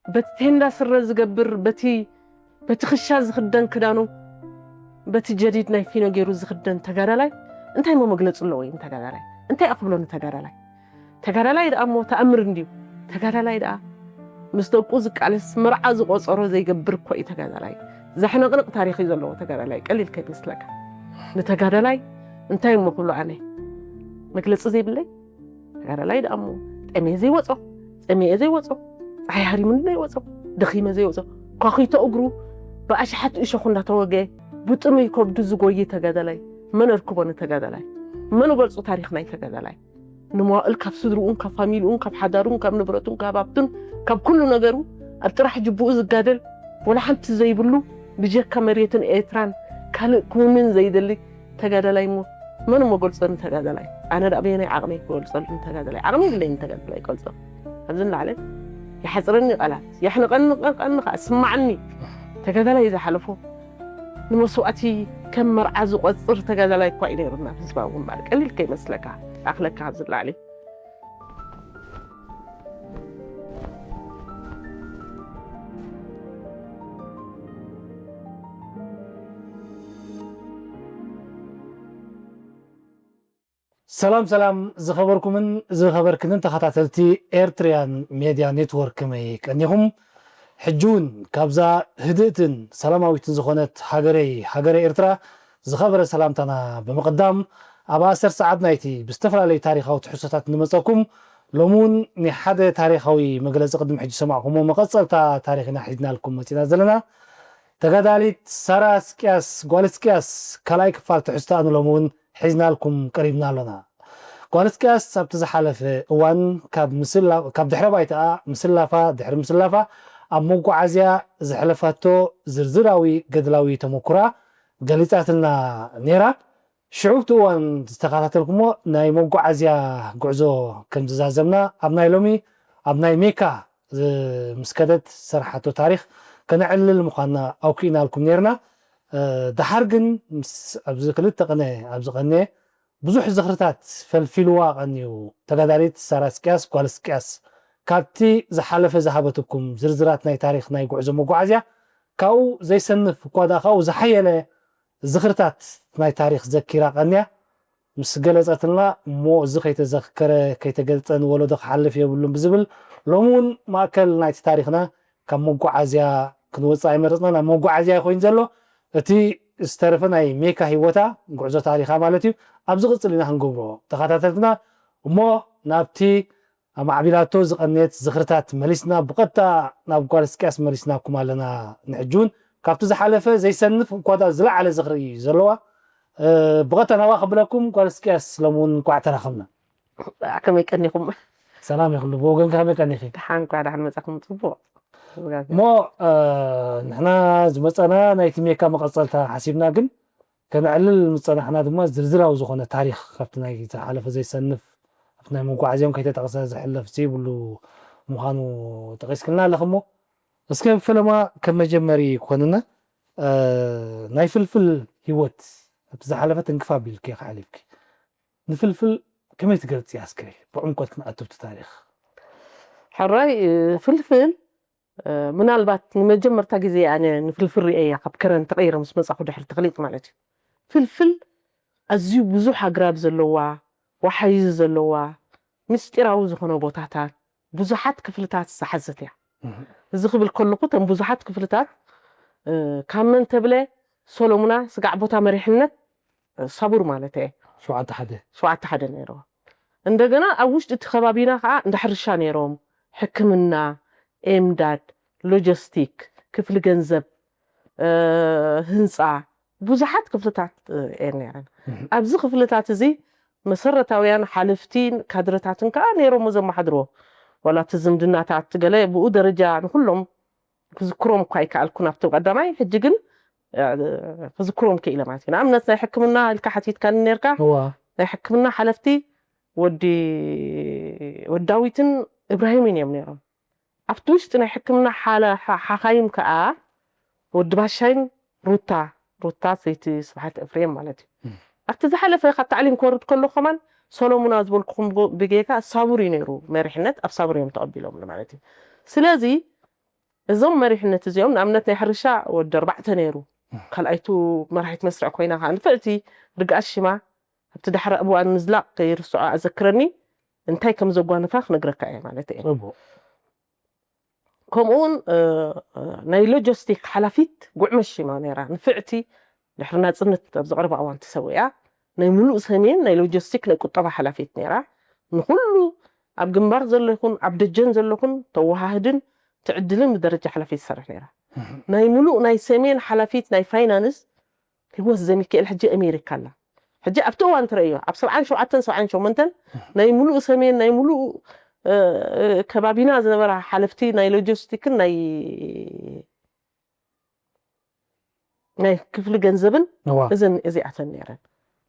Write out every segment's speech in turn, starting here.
በቲ ቴንዳ ስረ ዝገብር፣ በቲ በቲ ክሻ ዝኽደን ክዳኑ፣ በቲ ጀዲድ ናይ ፊኖ ገይሩ ዝኽደን ተጋዳላይ እንታይ እሞ መግለጺ ኣለዎ? ይም ተጋዳላይ እንታይ ኣኽብሎ ንተጋዳላይ? ተጋዳላይ ደኣ እሞ ተኣምር እንድዩ። ተጋዳላይ ደኣ ምስ ደቁ ዝቃለስ፣ መርዓ ዝቆጸሮ ዘይገብር እኮ እዩ ተጋዳላይ። ዘሕነቕንቕ ታሪኽ እዩ ዘለዎ ተጋዳላይ፣ ቀሊል ከይመስለካ። ንተጋዳላይ እንታይ እሞ ክብሎ ኣነ መግለጺ ዘይብለይ? ተጋዳላይ ደኣ እሞ ጠሜ ዘይወጾ፣ ጸሚኤ ዘይወጾ፣ ጸሓይ ሃሪሙኒ ዘይወጾ፣ ደኺመ ዘይወጾ፣ ኳኺቶ እግሩ ብኣሽሓት እሾኹ እንዳተወገ ብጥሙይ ከብዱ ዝጎይ ተጋዳላይ መን ኣርክቦ ንተጋዳላይ? መን ገልጹ ታሪኽ ናይ ተጋዳላይ? ንመዋእል ካብ ስድርኡን ካብ ፋሚልኡን ካብ ሓዳሩን ካብ ንብረቱን ካብ ሃብቱን ካብ ኩሉ ነገሩ ኣብ ጥራሕ ጅብኡ ዝጋደል፣ ወላ ሓንቲ ዘይብሉ፣ ብጀካ መሬትን ኤርትራን ካልእ ክውንን ዘይደሊ ተጋዳላይ እሞ መን እሞ ገልጾ ንተጋዳላይ? ኣነ ደኣ በየናይ ዓቕመይ ክገልጸሉ ንተጋዳላይ? ዓቕሚ የብለይን ንተጋዳላይ ክገልጾ። ካብዚ ንላዕሊ ይሓጽረኒ ቃላት፣ የሕንቐኒ፣ ቀንቐኒ ከኣ ስማዓኒ። ተጋዳላይ ዝሓለፎ ንመስዋእቲ ከም መርዓ ዝቆጽር ተጋዳላይ እኳ እዩ ነይሩና። ህዝባዊ ግንባር ቀሊል ከይመስለካ፣ ይኣኽለካ ካብዚ ንላዕሊ። ሰላም ሰላም ዝኸበርኩምን ዝኸበርክንን ተኸታተልቲ ኤርትሪያን ሜድያ ኔትወርክ፣ ከመይ ቀኒኹም? ሕጂ እውን ካብዛ ህድእትን ሰላማዊትን ዝኾነት ሃገረይ ሃገረ ኤርትራ ዝኸበረ ሰላምታና ብምቕዳም፣ ኣብ ኣሰር ሰዓት ናይቲ ብዝተፈላለዩ ታሪኻዊ ትሕዝቶታት ንመጸኩም። ሎሚ እውን ናይ ሓደ ታሪኻዊ መግለጺ ቅድሚ ሕጂ ዝሰማዕኩሞ መቐጸልታ ታሪኽ ኢና ሒዝናልኩም መጺና ዘለና። ተጋዳሊት ሳራ ስቅያስ፣ ጓል ስቅያስ፣ ካልኣይ ክፋል ትሕዝቶኣ ንሎሚ እውን ሒዝናልኩም ቀሪብና ኣሎና። ጓል ስቅያስ ኣብቲ ዝሓለፈ እዋን ካብ ምስላ-፣ ካብ ድሕረ ባይታኣ ምስላፋ፣ ድሕሪ ምስላፋ ኣብ መጓዓዝያ ዘሕለፋቶ ዝርዝራዊ ገድላዊ ተመኩራ ገሊጻትልና ነይራ። ሽዑ ኣብቲ እዋን ዝተኸታተልኩሞ ናይ መጓዓዝያ ጉዕዞ ከም ዝዛዘምና ኣብ ናይ ሎሚ ኣብ ናይ ሜካ ዝ-፣ ምስ ከደት ዝሰርሓቶ ታሪኽ ከነዕልል ምዃንና ኣውኪእናልኩም ነይርና። እ፣ ደሓር ግን ምስ ኣብዚ ክልተ ቅነ ኣብ ዝቐነየ ብዙሕ ዝኽርታት ፈልፊልዋ ቀንዩ። ተጋዳሊት ሳራ ስቅያስ፣ ጓል ስቅያስ፣ ካብቲ ዝሓለፈ ዝሃበትኩም ዝርዝራት ናይ ታሪኽ ናይ ጉዕዞ መጓዓዝያ ካብኡ ዘይሰንፍ እኳ ደኣ ካብኡ ዝሓየለ ዝኽርታት ናይ ታሪኽ ዘኪራ ቀንያ ምስ ገለጸትልና፣ እሞ እዚ ከይተዘክከረ ከይተገልጸ ንወለዶ ክሓልፍ የብሉን ብዝብል ሎሚ እውን ማእከል ናይቲ ታሪኽና ካብ መጓዓዝያ ክንወጽእ ኣይመረጽናን። ኣብ መጓዓዝያ ኮይኑ ዘሎ እቲ ዝተረፈ ናይ ሜካ ህይወታ፣ ጉዕዞ ታሪኻ ማለት እዩ፣ ኣብ ዝቕጽል ኢና ክንገብሮ ተኸታተልትና። እሞ ናብቲ ኣማዕቢላቶ ዝቐነየት ዝኽርታት መሊስና ብቐጥታ ናብ ጓል ስቅያስ መሊስናኩም ኣለና። ንሕጂ እውን ካብቲ ዝሓለፈ ዘይሰንፍ እኳ ዳ ዝለዓለ ዝኽሪ እዩ ዘለዋ። እ፣ ብቐጥታ ናብኣ ከብለኩም። ጓል ስቅያስ፣ ሎሚ እውን እንቋዕ ተራኸብና። ከመይ ቀኒኹም? ሰላም ይኹን። ብወገንካ ከመይ ቀኒኺ? ደሓን፣ እንኳዕ ደሓን መጻኹም። ጽቡቕ። እሞ፣ እ፣ ንሕና ዝመጸና ናይቲ ሜካ መቐጸልታ ሓሲብና፣ ግን ከነዕልል ምስ ጸናሕና ድማ ዝርዝራዊ ዝኾነ ታሪኽ ካብቲ ናይ ዝሓለፈ ዘይሰንፍ፣ ኣብቲ ናይ መጓዓዝያውን ከይተጠቕሰ ዝሕለፍ ዘይብሉ ምዃኑ ጠቒስክልና ኣለኺ። እሞ እስከ ፈለማ ከም መጀመሪ ክኾንና፣ እ፣ ናይ ፍልፍል ህይወት ኣብቲ ዝሓለፈ ትንክፍ ኣቢልኪ ኢኺ ሓሊፍኪ። ንፍልፍል ከመይ ትገልጽያ እስከ ብዕምቆት ክንኣቱ ኣብቲ ታሪኽ? ሕራይ፣ እ፣ ፍልፍል፣ እ፣ ምናልባት ንመጀመርታ ግዜ ኣነ ንፍልፍል ርእየያ ካብ ከረን ተቐይረ ምስ መጻኹ ድሕሪ ተኽሊጥ ማለት እዩ። ፍልፍል ኣዝዩ ብዙሕ ኣግራብ ዘለዋ፣ ወሓይዚ ዘለዋ፣ ምስጢራዊ ዝኾነ ቦታታት፣ ብዙሓት ክፍልታት ዝሓዘት እያ። እህ። እዚ ክብል ከለኹ እተን ብዙሓት ክፍልታት፣ እ፣ ካብ መን ተብለ፣ ሰሎሙና ስጋዕ ቦታ መሪሕነት፣ እ፣ ሳቡር ማለት እየ። ሸውዓተ ሓደ። ሸውዓተ ሓደ ነይርዎ። እንደገና ኣብ ውሽጢ እቲ ከባቢና ከዓ እንዳ ሕርሻ ነይሮም፣ ሕክምና፣ ኤምዳድ፣ ሎጂስቲክ፣ ክፍሊ ገንዘብ፣ እ፣ ህንፃ፣ ብዙሓት ክፍልታት፣ እ፣ እየን ነይረን። እህ። ኣብዚ ክፍልታት እዚ መሰረታውያን ሓለፍቲን ካድረታትን ከዓ ነይሮም ዘመሓድርዎ። ዋላ እቲ ዝምድናታት ገለ ብኡ ደረጃ ንኩሎም ክዝክሮም እኳ ኣይከኣልኩን ኣብቲ ቀዳማይ፣ ሕጂ ግን፣ እ፣ ክዝክሮም ክኢለ ማለት እዩ። ንኣብነት ናይ ሕክምና ኢልካ ሓቲትካኒ ነርካ። እዋ። ናይ ሕክምና ሓለፍቲ ወዲ፣ ወዲ ዳዊትን እብራሂምን እዮም ነይሮም። ኣብቲ ውሽጢ ናይ ሕክምና ሓለ-፣ ሓ-፣ ሓኻይም ከኣ ወዲ ባሻይን ሩታ፣ ሩታ ሰይቲ ስብሓት ኤፍሬም ማለት እዩ። እም። ኣብቲ ዝሓለፈ ካብ ታዕሊም ክወርድ ከሎ ከማን ሰሎሙና ዝበልኩኹም ብ-፣ ብጌጋ ሳቡር እዩ ነይሩ መሪሕነት፣ ኣብ ሳቡር እዮም ተቐቢሎም ማለት እዩ። ስለዚ እዞም መሪሕነት እዚኦም ንኣብነት ናይ ሕርሻ ወዲ ኣርባዕተ ነይሩ። ካልኣይቱ መራሒት መስርዕ ኮይና ከዓ ንፍዕቲ ርግኣት ሽማ ኣብቲ ዳሕረ እዋን ምዝላቕ ከይርስዖ ኣዘክረኒ እንታይ ከም ዘጓነፋ ክነግረካ እየ ማለት እየ። ከምኡ እውን ናይ ሎጂስቲክ ሓላፊት ጉዕመሽ ሽማ ነይራ። ንፍዕቲ ድሕሪ ናፅነት ኣብ ዝቐረባ እዋን ተሰዊኣ። ናይ ሙሉእ ሰሜን ናይ ሎጂስቲክ ናይ ቁጠባ ሓላፊት ነይራ። ንኩሉ ኣብ ግንባር ዘሎ ይኹን ኣብ ደጀን ዘለኹን ተወሃህድን ትዕድልን ብደረጃ ሓላፊት ትሰርሕ ነይራ። ናይ ሙሉእ ናይ ሰሜን ሓላፊት ናይ ፋይናንስ ህይወት ዘሚካኤል ሕጂ ኣሜሪካ ኣላ። ሕጂ ኣብቲ እዋን ትረእዮ ኣብ ሰብዓን ሸውዓተን ሰብዓን ሸሞንተን ናይ ሙሉእ ሰሜን ናይ ሙሉእ ከባቢና ዝነበራ ሓለፍቲ ናይ ሎጂስቲክን ናይ ናይ ክፍሊ ገንዘብን እዘን እዚኣተን ነይረን።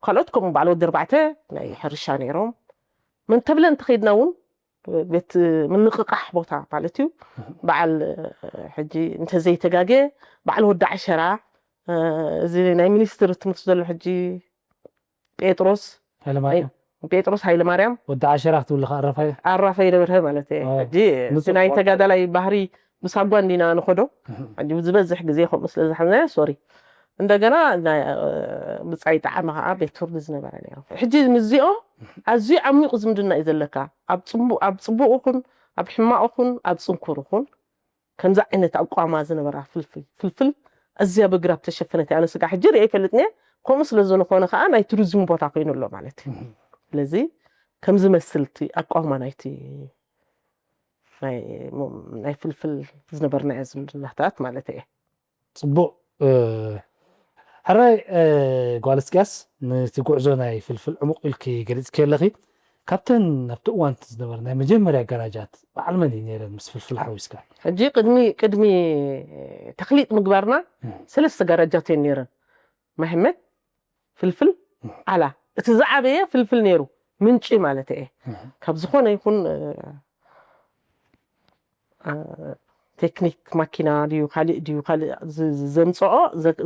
ካልኦት ከምኡ በዓል ወዲ ኣርባዕተ ናይ ሕርሻ ነይሮም። መን ተብለ እንተኸይድና እውን ቤት ምንቕቓሕ ቦታ ማለት እዩ። በዓል ሕጂ እንተዘይተጋገ በዓል ወዲ ዓሸራ፣ እዚ ናይ ሚኒስትሪ ትምህርቲ ዘሎ ሕጂ ጴጥሮስ ሃይለማርያም ጴጥሮስ ሃይለማርያም ወዲ ዓሸራ ክትብል ከ ኣረፋይ ኣራፋይ ደብርሀ ማለት እየ። ሕጂ እቲ ናይ ተጋዳላይ ባህሪ ምስ ኣጓ እንዲና ንኸዶ። ሕጂ ዝበዝሕ ግዜ ከምኡ ስለ ዝሓዝናዮ ሶሪ። እንደገና ብጻይ ጣዕመ ከዓ ቤት ፍርዲ ዝነበረ ነይሩ። ሕጂ ምስዚኦም ኣዝዩ ዓሚቑ ዝምድና እዩ ዘለካ። ኣብ ጽቡቕ ይኹን ኣብ ሕማቕ ይኹን ኣብ ጽንኩር ይኹን ከምዚ ዓይነት ኣቋማ ዝነበራ ፍልፍል ፍልፍል ኣዝያ ብግራብ ተሸፈነት እያ። ኣነ ስጋ ሕጂ ርአ ይፈልጥኒ። ከምኡ ስለ ዝኾነ ከዓ ናይ ቱሪዝም ቦታ ኮይኑ ኣሎ ማለት እዩ። ስለዚ ከምዚ መስል እቲ ኣቋማ ናይቲ ናይ ፍልፍል ዝነበርናዮ ዝምድናታት ማለት እየ። ፅቡቕ ሕራይ ጓል እስቅያስ፣ ነቲ ጉዕዞ ናይ ፍልፍል ዕሙቕ ኢልኪ ገሊፅኪ ኣለኺ። ካብተን ኣብቲ እዋን ዝነበረ ናይ መጀመርያ ጋራጃት በዓል መን እዩ ነይረን ምስ ፍልፍል ሓዊስካ? ሕጂ ቅድሚ ቅድሚ ተኽሊጥ ምግባርና ሰለስተ ጋራጃት እየን ነይረን። መሕመድ፣ ፍልፍል፣ ዓላ። እቲ ዝዓበየ ፍልፍል ነይሩ፣ ምንጪ ማለት እየ። ካብ ዝኾነ ይኹን ቴክኒክ ማኪና ድዩ ካልእ ድዩ ካልእ ዘምፅኦ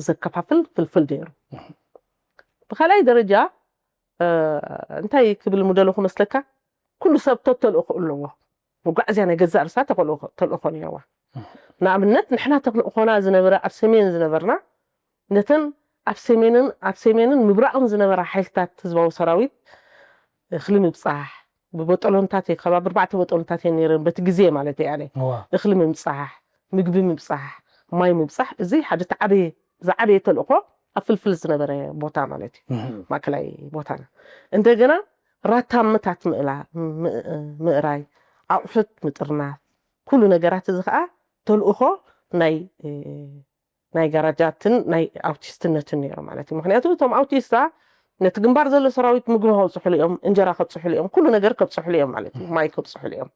ዘከፋፍል ፍልፍል ነይሩ። ብካልኣይ ደረጃ እንታይ ክብል ምደለኹ መስለካ፣ ኩሉ ሰብ ተተልእኾ ኣለዎ። መጓዕዝያ ናይ ገዛእ ርሳ ተልእኾ ነይረዋ። ንኣብነት ንሕና ተልእኾና ዝነበረ ኣብ ሰሜን ዝነበርና ነተን ኣብ ሰሜንን ኣብ ሰሜንን ምብራቕን ዝነበራ ሓይልታት ህዝባዊ ሰራዊት እኽሊ ምብፃሕ፣ ብበጠሎንታት እየ፣ ከባቢ ኣርባዕተ በጠሎንታት እየን ነይረን በቲ ግዜ ማለት እየ። ኣነ እኽሊ ምብፃሕ፣ ምግቢ ምብፃሕ፣ ማይ ምብፃሕ፣ እዚ ሓደ እቲ ዓበየ ዝዓበየ ተልእኾ ኣብ ፍልፍል ዝነበረ ቦታ ማለት እዩ። ማእከላይ ቦታና እንደገና ራታምታት ምእላ ምእራይ፣ ኣቑሑት ምጥርናፍ፣ ኩሉ ነገራት እዚ ከዓ ተልእኾ ናይ ናይ ጋራጃትን ናይ ኣውቲስትነትን ነይሩ ማለት እዩ። ምክንያቱ እቶም ኣውቲስታ ነቲ ግንባር ዘሎ ሰራዊት ምግቢ ከብፅሕሉ እዮም፣ እንጀራ ከብፅሕሉ እዮም፣ ኩሉ ነገር ከብፅሕሉ እዮም ማለት እዩ። ማይ ከብፅሕሉ እዮም።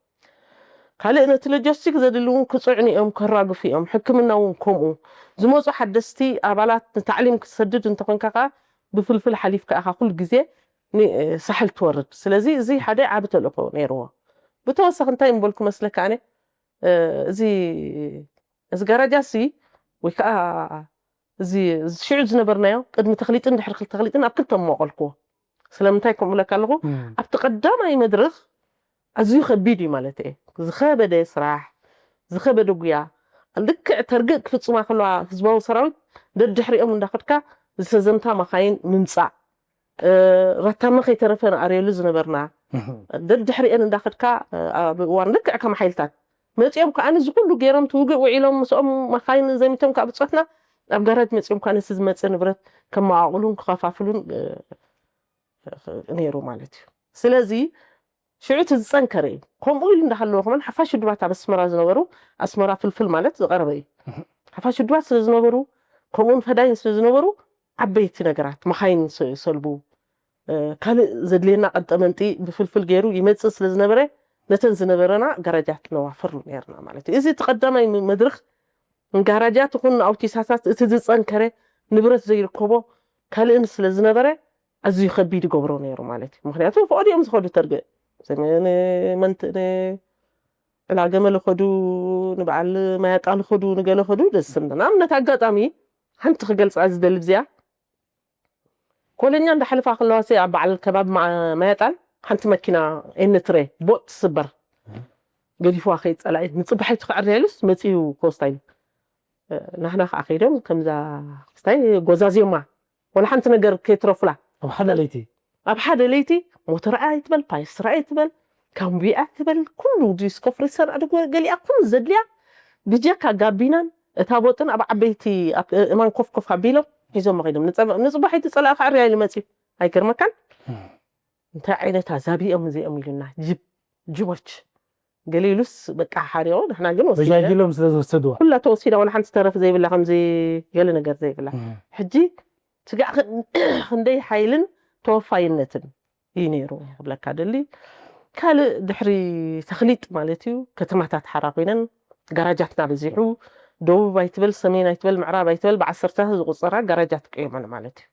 ካልእ ነቲ ሎጂስቲክ ዘድሊ እውን ክፅዕኑ እዮም፣ ከራግፉ እዮም። ሕክምና እውን ከምኡ። ዝመፁ ሓደስቲ ኣባላት ንታዕሊም ክትሰድድ እንተኾንካ ከዓ ብፍልፍል ሓሊፍካ ኢኻ ኩሉ ግዜ ሳሕል ትወርድ። ስለዚ እዚ ሓደ ዓቢ ተልእኮ ነይርዎ። ብተወሳኺ እንታይ ምበልኩ መስለካ ኣነ እዚ እዚ ጋራጃ ሲ ወይ ከዓ እዚ ሽዑ ዝነበርናዮ ቅድሚ ተኽሊጥን ድሕሪ ተኽሊጥን ኣብ ክልተ መቐልክዎ። ስለምንታይ ከምኡ ለካ ኣለኹ ኣብቲ ቀዳማይ መድረኽ ኣዝዩ ከቢድ እዩ ማለት እየ። ዝኸበደ ስራሕ፣ ዝኸበደ ጉያ፣ ልክዕ ተርግእ ክፍፅማ ከለዋ ህዝባዊ ሰራዊት ደድሕሪኦም እንዳኸድካ ዝተዘምታ መኻይን ምምፃእ፣ ረታመ ከይተረፈ ንኣርየሉ ዝነበርና ደድሕሪአን እንዳኸድካ ኣብ እዋን ልክዕ ከም ሓይልታት መፂኦም ከዓ እዚ ኩሉ ገይሮም ትውግእ ውዒሎም ምስኦም መኻይን ዘሚቶም ከዓ ብፆትና ኣብ ጋራጅ መፂኦም ከዓ ነቲ ዝመፀ ንብረት ከመቓቕሉን ክኸፋፍሉን ነይሩ ማለት እዩ። ስለዚ ሽዑ እቲ ዝፀንከረ እዩ። ከምኡ ኢሉ እንዳሃለወ ከማን ሓፋሽ ውድባት ኣብ ኣስመራ ዝነበሩ፣ ኣስመራ ፍልፍል ማለት ዝቐረበ እዩ። ሓፋሽ ውድባት ስለ ዝነበሩ ከምኡውን ፈዳይን ስለ ዝነበሩ ዓበይቲ ነገራት መኻይን ይሰልቡ፣ ካልእ ዘድልየና ቀጠመንጢ ብፍልፍል ገይሩ ይመፅእ ስለ ዝነበረ ነተን ዝነበረና ጋራጃት ነዋፍር ነርና ማለት እዩ። እዚ እቲ ቀዳማይ መድረኽ ንጋራጃት ይኹን ንኣውቲሳታት እቲ ዝፀንከረ ንብረት ዘይርከቦ ካልእን ስለ ዝነበረ ኣዝዩ ከቢድ ይገብሮ ነይሩ ማለት እዩ። ምክንያቱ ፈቐዲኦም ዝኸዱ ተርግእ ሰሜን መንትነ ዕላገመ ልኸዱ ንበዓል ማያጣ ልኸዱ ንገለ ኸዱ ደስም ንኣብነት ኣጋጣሚ ሓንቲ ክገልፃ ዝደሊ ብዚኣ ኮለኛ እንዳሓለፋ ከለዋ ሲ ኣብ በዓል ከባቢ ማያጣን ሓንቲ መኪና ኤንትሬ ቦጥ ትስበር ገዲፍዋ ከይድ ጸላኢ ንጽባሒቱ ክዕርያ ኢሉስ መጺኡ ኮስታይ ናህና ከዓ ከይዶም ከምዛ ክስታይ ጎዛዝዮማ ወላ ሓንቲ ነገር ከይትረፉላ ኣብ ሓደ ለይቲ ኣብ ሓደ ለይቲ ሞተር ኣይትበል ፓይስትራ ኣይትበል ካምቢያ ትበል ኩሉ ዲስኮ ፍሪሰር ኣድጎ ገሊኣ ኩሉ ዘድልያ ብጀካ ጋቢናን እታ ቦጥን ኣብ ዓበይቲ እማን ኮፍ ኮፍ ኣቢሎም ሒዞም ከይዶም ንፅባሒቲ ፀላእ ክዕርያ ኢሉ መፅዩ ኣይገርመካን እንታይ ዓይነት ኣዛቢኦም እዚኦም ኢሉና ጅብ ጅቦች ገለ ኢሉስ በቃ ሓሪኦ ንሕና ግን ወሲድና በጃጅሎም ስለ ዝወሰድዋ ኩላ ተወሲዳ ወላ ሓንቲ ተረፍ ዘይብላ ከምዚ ገለ ነገር ዘይብላ ሕጂ ስጋዕ ክንደይ ሓይልን ተወፋይነትን እዩ ነይሩ ክብለካ ደሊ ካልእ ድሕሪ ተኽሊጥ ማለት እዩ ከተማታት ሓራ ኮይነን ጋራጃትና በዚሑ ደቡብ ኣይትበል ሰሜን ኣይትበል ምዕራብ ኣይትበል ብዓሰርተ ዝቁፀራ ጋራጃት ቀየመን ማለት እዩ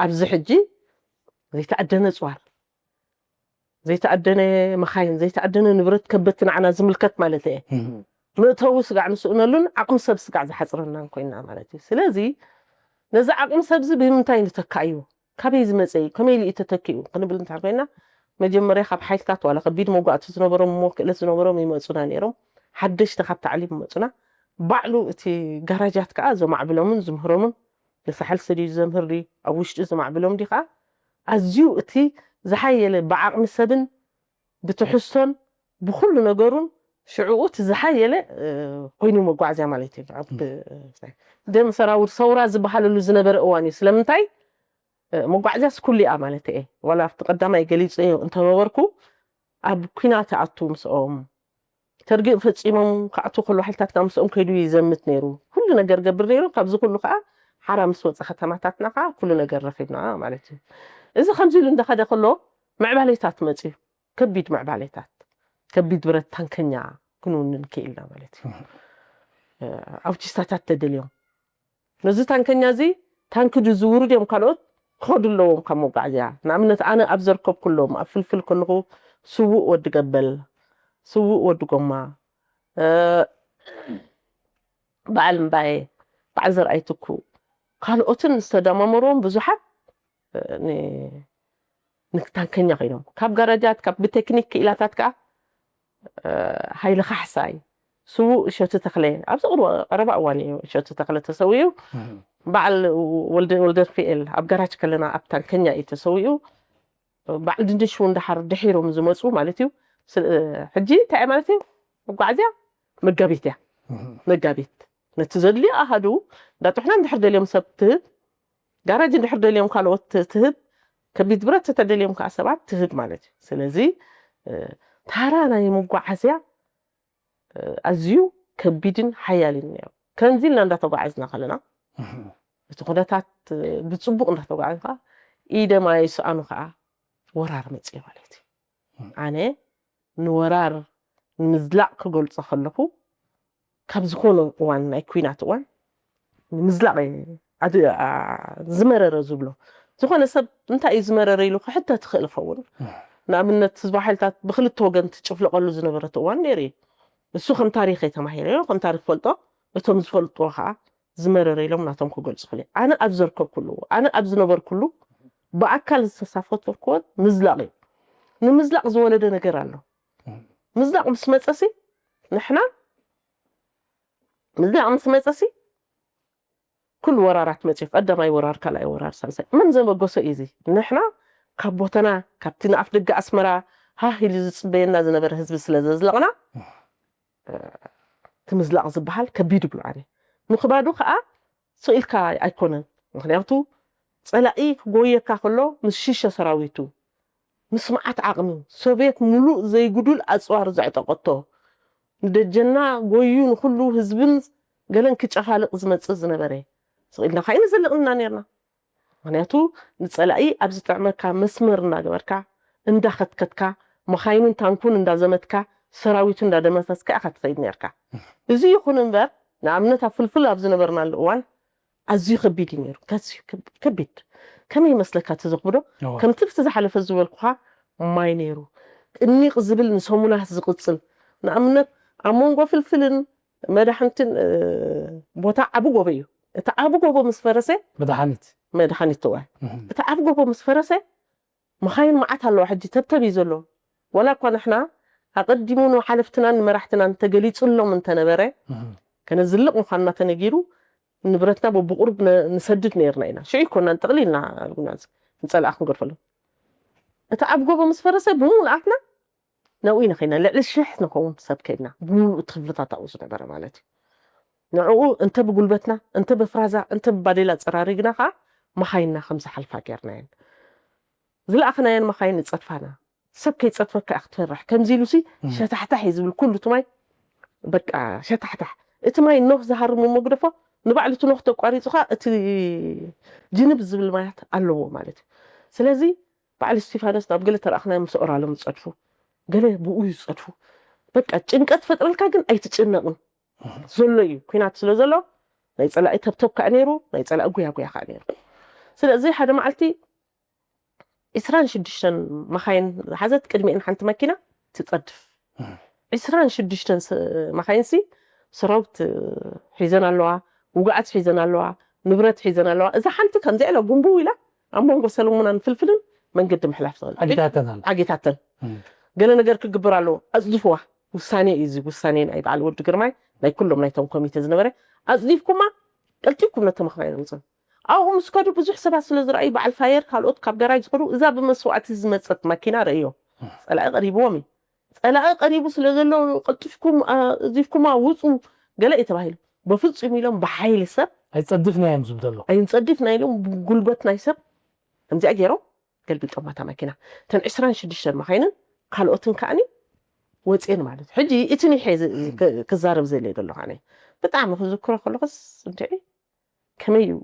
ኣብዚ ሕጂ ዘይተኣደነ ፅዋር ዘይተኣደነ መኻይን ዘይተኣደነ ንብረት ከበቲ ንዓና ዝምልከት ማለት እየ መእተዊ ስጋዕ ንስእነሉን ዓቕሚ ሰብ ስጋዕ ዝሓፅረናን ኮይና ማለት እዩ ስለዚ ነዚ ዓቕሚ ሰብዚ ብምንታይ ንተካእዩ ካበይ ዝመፀ እዩ ከመይ ኢሉ እዩ ተተኪኡ ክንብል እንተ ኮይና መጀመርያ ካብ ሓይልታት ዋላ ከቢድ መጓእቲ ዝነበሮም እሞ ክእለት ዝነበሮም ይመፁና ነይሮም ሓደሽቲ ካብ ታዕሊም ይመፁና ባዕሉ እቲ ጋራጃት ከዓ ዘማዕብሎምን ዝምህሮምን ንሳሕል ስድዩ ዘምህር ድዩ ኣብ ውሽጢ ዘማዕብሎም ድዩ ከዓ ኣዝዩ እቲ ዝሓየለ ብዓቕሚ ሰብን ብትሕዝቶን ብኩሉ ነገሩን ሽዕኡ እቲ ዝሓየለ ኮይኑ መጓዕዝያ ማለት እዩ ደም ሰራውር ሰውራ ዝበሃለሉ ዝነበረ እዋን እዩ ስለምንታይ መጓዕዝያስ ኩሉ እያ ማለት እየ ዋላ ኣብቲ ቀዳማይ ገሊፀዮ እንተነበርኩ ኣብ ኩናት ኣቱ ምስኦም ተርጊእ ፈፂሞም ክኣቱ ከሎ ሓይልታትና ምስኦም ከይዱ ይዘምት ነይሩ ኩሉ ነገር ገብር ነይሩ ካብዚ ኩሉ ከዓ ሓራ ምስ ወፀ ከተማታትና ከዓ ኩሉ ነገር ረኺብና ማለት እዩ እዚ ከምዚ ኢሉ እንዳኸደ ከሎ ምዕባሌታት መፅዩ ከቢድ ምዕባሌታት ከቢድ ብረት ታንከኛ ክንውንን ክኢልና ማለት እዩ ኣውቲስታታት ተደልዮም ነዚ ታንከኛ እዚ ታንኪ ድዩ ዝውርድ እዮም ካልኦት ክኸዱ ኣለዎም ካብ መጓዓዝያ ንኣብነት ኣነ ኣብ ዘርከብኩሎም ኣብ ፍልፍል ከለኹ ስዉእ ወዲ ገበል ስዉእ ወዲ ጎማ በዓል እምባየ በዓል ዘርኣይ ትኩ ካልኦትን ዝተደማመርዎም ብዙሓት ንታንከኛ ኮይኖም ካብ ጋራጃት ካብ ብቴክኒክ ክኢላታት ከዓ ሃይለ ካሕሳይ ስዉእ እሸቱ ተኽለ ኣብዚ ቅርባ ቀረባ እዋን እዩ እሸቱ ተኽለ ተሰዊኡ በዓል ወልደርፊኤል ኣብ ጋራጅ ከለና ኣብ ታንከኛ እዩ ተሰዊኡ በዓል ድንሽ እውን ድሓር ድሒሮም ዝመፁ ማለት እዩ ሕጂ እንታይ ማለት እዩ መጓዓዝያ መጋቢት እያ መጋቢት ነቲ ዘድልዮ ኣሃዱ እንዳጥሕና እንድሕር ደልዮም ሰብ ትህብ ጋራጅ እንድሕር ደልዮም ካልኦት ትህብ ከቢድ ብረት ተተደልዮም ከዓ ሰባት ትህብ ማለት እዩ ስለዚ ታራ ናይ መጓዓዝያ ኣዝዩ ከቢድን ሓያልን ነይሩ ከምዚ ኢልና እንዳተጓዓዝና ከለና እቲ ኩነታት ብፅቡቅ እንዳተጓዓዝካ ኢደማ ይስኣኑ ከዓ ወራር መፅእ ማለት እዩ ኣነ ንወራር ንምዝላቕ ክገልፆ ከለኹ ካብ ዝኾነ እዋን ናይ ኩናት እዋን ንምዝላቕ ዝመረረ ዝብሎ ዝኾነ ሰብ እንታይ እዩ ዝመረረ ኢሉ ክሕተት ይኽእል ይኸውን ንኣብነት ህዝባዊ ሓይልታት ብክልተ ወገን ትጭፍለቐሉ ዝነበረት እዋን ነይሩ እዩ እሱ ከም ታሪኽ የተማሂረ ከም ታሪኽ ፈልጦ እቶም ዝፈልጥዎ ከዓ ዝመረረ ኢሎም ናቶም ክገልፁ ክእል ኣነ ኣብ ዘርከብኩሉ ኣነ ኣብ ዝነበርኩሉ ብኣካል ዝተሳፈትኩዎ ምዝላቕ እዩ ንምዝላቕ ዝወለደ ነገር ኣሎ ምዝላቕ ምስ መፀሲ ንሕና ምዝላቕ ምስ መፀሲ ኩሉ ወራራት መፅዩ ቀዳማይ ወራር ካልኣይ ወራር ሳልሳይ መን ዘበገሶ እዩ እዚ ንሕና ካብ ቦተና ካብቲ ንኣፍ ደገ ኣስመራ ሃህ ኢሉ ዝፅበየና ዝነበረ ህዝቢ ስለ ዘዝለቕና እቲ ምዝላቕ ዝበሃል ከቢድ ይብሎ ኣነ ምኽባዱ ከዓ ስቕ ኢልካ ኣይኮነን ምኽንያቱ ፀላኢ ክጎየካ ከሎ ምስ ሽሸ ሰራዊቱ ምስ መዓት ዓቕሚ ሶቭየት ሙሉእ ዘይጉዱል ኣፅዋር ዘዕጠቐቶ ንደጀና ጎዩ ንኩሉ ህዝብን ገለን ክጨፋልቕ ዝመፅእ ዝነበረ ስቕ ኢልና ካይነ ዘለቕንና ነርና ምክንያቱ ንፀላኢ ኣብ ዝጥዕመካ መስመር እናገበርካ እንዳኸትከትካ መኻይኑን ታንኩን እንዳዘመትካ ሰራዊቱ እንዳደመሰስካ ኢኻ ትኸይድ ነርካ እዚ ይኹን እምበር ንኣብነት ኣብ ፍልፍል ኣብ ዝነበርናሉ እዋን ኣዝዩ ከቢድ እዩ ነይሩ ከቢድ ከመይ ይመስለካ እቲ ዘኽብዶ ከምቲ ብቲ ዝሓለፈ ዝበልኩኻ ማይ ነይሩ ቅኒቕ ዝብል ንሰሙናት ዝቕፅል ንኣብነት ኣብ መንጎ ፍልፍልን መድሓንትን ቦታ ዓቢ ጎቦ እዩ እቲ ዓቢ ጎቦ ምስ ፈረሰ መድሓኒት መድሓኒት እዋ እቲ ዓቢ ጎቦ ምስ ፈረሰ መኻይን መዓት ኣለዋ ሕጂ ተብተብ እዩ ዘሎ ወላ እኳ ንሕና ኣቐዲሙ ንሓለፍትናን ንመራሕትናን ተገሊጹሎም እንተነበረ፣ ከነዝልቕ ምዃንና ተነጊሩ፣ ንብረትና በብቑሩብ ነ-፣ ንሰድድ ነይርና ኢና። ሽዑ ኣይኮናን ጠቕሊልና ኣልጉና ንጸላኣ ክንገድፈሎም። እቲ ኣብ ጎቦ ምስ ፈረሰ ብምሉኣትና ናብኡ ኢና ከይድና። ልዕሊ ሽሕ ንኸውን ሰብ ከይድና። ብምሉእ እቲ ክፍልታት ኣብኡ ዝነበረ ማለት እዩ። ንዕኡ እንተ ብጉልበትና፣ እንተ ብፍራዛ፣ እንተ ብባዴላ ጸራሪግና ከኣ መኻይንና ከም ዝሓልፋ ጌርናየን። ዝለኣኽናየን መኻይን ይጸድፋና። ሰብ ከይጸድፈካ ኢኻ ክትፈርሕ። ከምዚ ኢሉሲ እም። ሸታሕታሕ እዩ ዝብል ኩሉ እቲ ማይ፣ በቃ ሸታሕታሕ። እቲ ማይ ኖህ ዝሃርም መግደፎ ንባዕሉ እቲ ኖህ ተቋሪጹ ከኣ እቲ ጅንብ ዝብል ማያት ኣለዎ ማለት እዩ። ስለዚ በዓል እስቲፋኖስ ናብ ገለ ተረኣኽናዮም ምስ ኦራሎም ዝጸድፉ፣ ገለ ብኡ ይጸድፉ። በቃ ጭንቀት ፈጥረልካ ግን ኣይትጭነቕን። ዘሎ እዩ፣ ኲናት ስለ ዘሎ ናይ ጸላኢ ተብተብ ከኣ ነይሩ፣ ናይ ጸላኢ ጉያ ጉያ ከኣ ነይሩ። ስለዚ ሓደ መዓልቲ ዕስራን ሽዱሽተን መኻይን ዝሓዘት ቅድሚኤን ሓንቲ መኪና ትጸድፍ። እም። ዕስራን ሽዱሽተን ስ-፣ መኻይንሲ ሰራዊት ሒዘን ኣለዋ፣ ውጉኣት ሒዘን ኣለዋ፣ ንብረት ሒዘን ኣለዋ። እዛ ሓንቲ ከምዚኣ ኢላ ጉንብው ኢላ ኣብ መንጎ ሰለሙናን ፍልፍልን መንገዲ ምሕላፍ ትኽእል። ዓጊታተን ኣላ። ዓጊታተን። እም። ገለ ነገር ክግበር ኣለዎ። ኣጽድፍዋ። ውሳኔ እዩ እዚ። ውሳኔ ናይ በዓል ወዲ ግርማይ፣ ናይ ኩሎም ናይቶም ኮሚቴ ዝነበረ። ኣጽዲፍኩማ፣ ቀልጢፍኩም ነተን መኻይን ኣምጽኡ። ኣብኡ ምስ ከዱ ብዙሕ ሰባት ስለ ዝረኣዩ፣ በዓል ፋየር፣ ካልኦት ካብ ጋራጅ ዝኸዱ፣ እዛ ብመስዋእቲ ዝመጸት ማኪና ረእዮ። እም። ጸላኢ ቀሪብዎም እዩ። ጸላኢ ቀሪቡ ስለ ዘሎ፣ ቀልጢፍኩም፣ ኣ-፣ ኣጽዲፍኩማ ውጹ፣ ገለ እዩ ተባሂሉ። በፍጹም ኢሎም ብሓይሊ ሰብ ኣይጸድፍናዮም ዝብል ዘሎ። ኣይንጸድፍና ኢሎም ብጉልበት ናይ ሰብ ከምዚኣ ገይሮም ገልቢጦም እታ ማኪና። እተን ዕስራን ሽዱሽተን መኻይንን ካልኦትን ከኣኒ ወፅየን ማለት እዩ። ሕጂ እቲ ኒሐ ዝ-፣ ክ-፣ ክዛረብ ዘለ ዘለኹ ኣነ። ብጣዕሚ ክዝክሮ ከለኹስ እንድዒ ከመይ እዩ?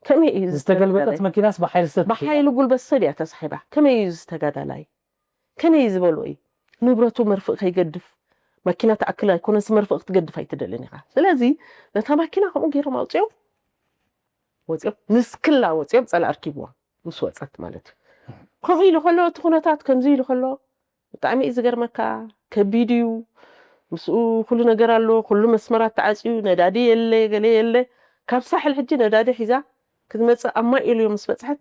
ከመይ እዩ ዝተገልበጠት ዝተጋዳላይ? መኪናስ ብሓይሊ ሰብ ብሓይሊ ጉልበት ሰብ እያ ተሳሒባ። ከመይ እዩ ዝተጋዳላይ? ከመይ እዩ ዝበሎ እዩ? ንብረቱ መርፍእ ከይገድፍ፣ ማኪና ትኣክል ኣይኮነስ መርፍእ ክትገድፍ ኣይትደልን ኢኻ። ስለዚ ነታ ማኪና ከምኡ ገይሮም ኣውፅኦም፣ ወፅኦም፣ ንስክላ ወፅኦም፣ ፀላኢ ኣርኪብዋ ምስ ወፀት ማለት እዩ። ከምኡ ኢሉ ከሎ፣ እቲ ኩነታት ከምዚ ኢሉ ከሎ፣ ብጣዕሚ እዩ ዝገርመካ፣ ከቢድ እዩ። ምስኡ ኩሉ ነገር ኣሎ፣ ኩሉ መስመራት ተዓፅዩ፣ ነዳዲ የለ፣ ገለ የለ። ካብ ሳሕል ሕጂ ነዳዲ ሒዛ ክትመፅእ ኣብ ማይ ኢሉ ምስ በፅሐት፣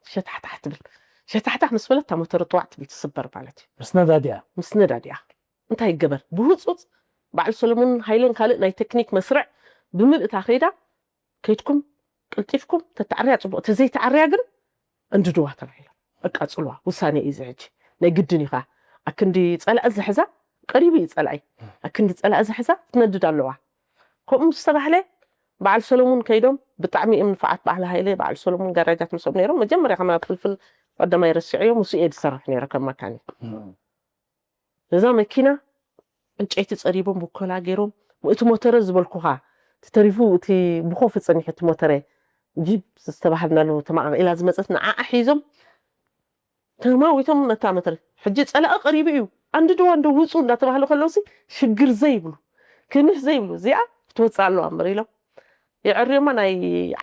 ሸታሕታሕ ትብል። ሸታሕታሕ ምስ በለት፣ እታ ሞተር ጥዋዕ ትብል፣ ትስበር ማለት እዩ። ምስ ነዳዲኣ። ምስ ነዳዲኣ። እንታይ ይገበር? ብህፁፅ በዓል ሰለሙን ሃይለን ካልእ ናይ ቴክኒክ መስርዕ ብምልእታ ከይዳ፣ ከይድኩም፣ ቀልጢፍኩም፣ ተተዓርያ ፅቡቕ፣ ተዘይተዓርያ ግን እንድድዋ ተባሂሎም። ኣቃፅልዋ፣ ውሳኔ እዩ እዚ ሕጂ። ናይ ግድን እዩ ከዓ። ኣክንዲ ፀላኢ ዝሕዛ፣ ቀሪቡ እዩ ፀላኢ። ኣክንዲ ፀላኢ ዝሕዛ፣ ክትነድድ ኣለዋ። ከምኡ ምስ ተባህለ፣ በዓል ሰለሙን ከይዶም፣ ብጣዕሚ እዮም ንፉዓት በዓል ሃይለ፣ በዓል ሰለሙን ጋራጃት ምስኦም ነይሮም። መጀመርያ ከማ ፍልፍል ቀዳማይ ረሲዐዮ፣ ምስኡ እየ ዝሰርሕ ነይረ ከም መካኒክ። እዛ መኪና ዕንጨይቲ ጸሪቦም፣ ብኮላ ገይሮም፣ እቲ ሞተረ ዝበልኩኻ፣ እቲ ተሪፉ፣ እቲ ብኾፍ ጸኒሑ፣ እቲ ሞተረ፣ ጂፕ ዝተባህልናሉ ተማቓቒላ ዝመጸት፣ ንዓኣ ሒዞም፣ ተማዊቶም ነታ መተረ። ሕጂ ጸላኢ ቀሪቡ እዩ፣ ኣንድድዋ፣ እንዶ ውጹ እንዳተባህለ ከለውሲ፣ ሽግር ዘይብሉ፣ ክምህ ዘይብሉ፣ እዚኣ ክትወጽእ ኣለዋ እምበር ኢሎም፣ የዕርዮማ። ናይ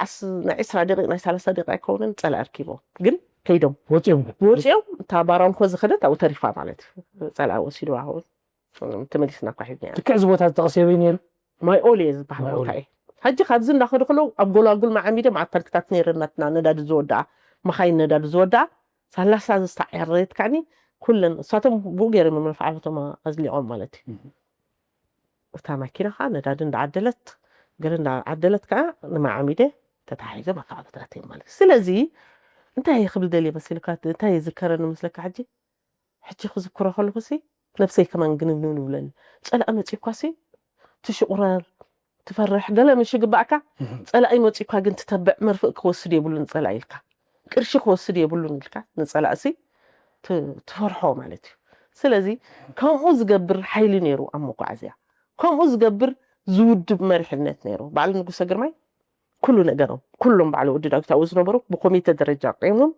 ዓስ-፣ ናይ ዕስራ ደቂቕ፣ ናይ ሰላሳ ደቂቕ ኣይከውንን፣ ጸላኢ ኣርኪቦም። ግን ከይዶም። ወጺኦም ግን? ወጺኦም፣ እታ ባራንኮ ዝኸደት ኣብኡ ተሪፋ ማለት እዩ። ጸላኢ ወሲድዋ። ተመሊስና እኳ ሒዝና። ልክዕ እዚ ቦታ ዝጠቐሰ ኣበይ ነይሩ? ማይ ኦል እየ ዝበሃል ማይ ኦል። ቦታ እዩ። ሕጂ ካብዚ እንዳኸዱ ከለዉ ኣብ ጎላጉል መዓሚደ መዓት ታንክታት ነይረን ናትና ነዳዲ ዝወድኣ፣ መኻይን ነዳዲ ዝወድኣ፣ ሳላሳ ዝተዓረየት ከዓኒ ኩለን፣ እሳቶም ብኡ ገይሮም እዮም ነፋዓፈቶም ኣዝሊቖም ማለት እዩ። እም። እታ ማኪና ኸዓ ነዳዲ እንዳዓደለት፣ ገለ እንዳዓደለት ከኣ ንመዓሚደ ተታሒዞም ኣተዓባብያታት እዮም ማለት እዩ። ስለዚ እንታይ እየ ክብል ደልየ መሲልካ፣ እንታይ እየ ዝከረኒ መስለካ ሕጂ? ሕጂ ክዝክሮ ከለኹሲ ነብሰይ ከማን ግንንን ይብለኒ። ጸላኢ መጺኳሲ ትሽቑረር፣ ትፈርሕ፣ ገለ ምሽ ይግባእካ። እህ። ጸላኢ መጺኳ ግን ትተብዕ፣ መርፍእ ክወስድ የብሉን ጸላኢ ኢልካ፣ ቅርሺ ክወስድ የብሉን ኢልካ ንጸላእሲ ት-፣ ትፈርሖ ማለት እዩ። ስለዚ ከምኡ ዝገብር ሓይሊ ነይሩ ኣብ መጓዓዝያ፣ ከምኡ ዝገብር ዝውድብ መሪሕነት ነይሩ። በዓል ንጉሰ ግርማይ ኩሉ ነገሮም፣ ኩሎም በዓል ወዲ ዳዊት ኣብኡ ዝነበሩ ብኮሚተ ደረጃ ቆይሞም፣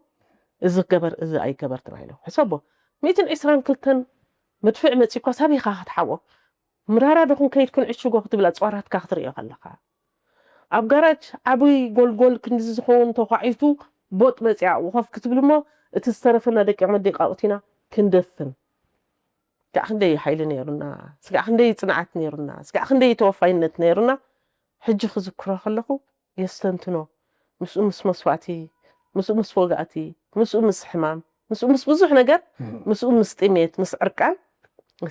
እዚ ገበር፣ እዚ ኣይገበር ተባሂሎም። ሕሰቦ፣ ሚእትን ዕስራን ክልተን መድፍዕ መጺእኳ ሳቢኻ ክትሓብኦ፣ ምራራ ዶ ክንከይድ ክንዕሽጎ ክትብል ኣጽዋራትካ ክትርእዮ ከለኻ፣ ኣብ ጋራጅ ዓብይ ጎልጎል ክንድዚ ዝኸውን ተዃዒቱ ቦጥ መጺኣ ኣብኡ ኮፍ ክትብል እሞ፣ እቲ ዝተረፈና ደቂቕ መደቃቕቲና ክንደፍን። ስጋዕ ክንደይ ሓይሊ ነይሩና፣ ስጋዕ ክንደይ ጽንዓት ነይሩና፣ ስጋዕ ክንደይ ተወፋይነት ነይሩና። ሕጂ ክዝክሮ ከለኹ የስተንትኖ። ምስኡ ምስ መስዋእቲ፣ ምስኡ ምስ ወጋእቲ፣ ምስኡ ምስ ሕማም፣ ምስ ምስ ብዙሕ ነገር ምስኡ ምስ ጥሜት ምስ ዕርቃን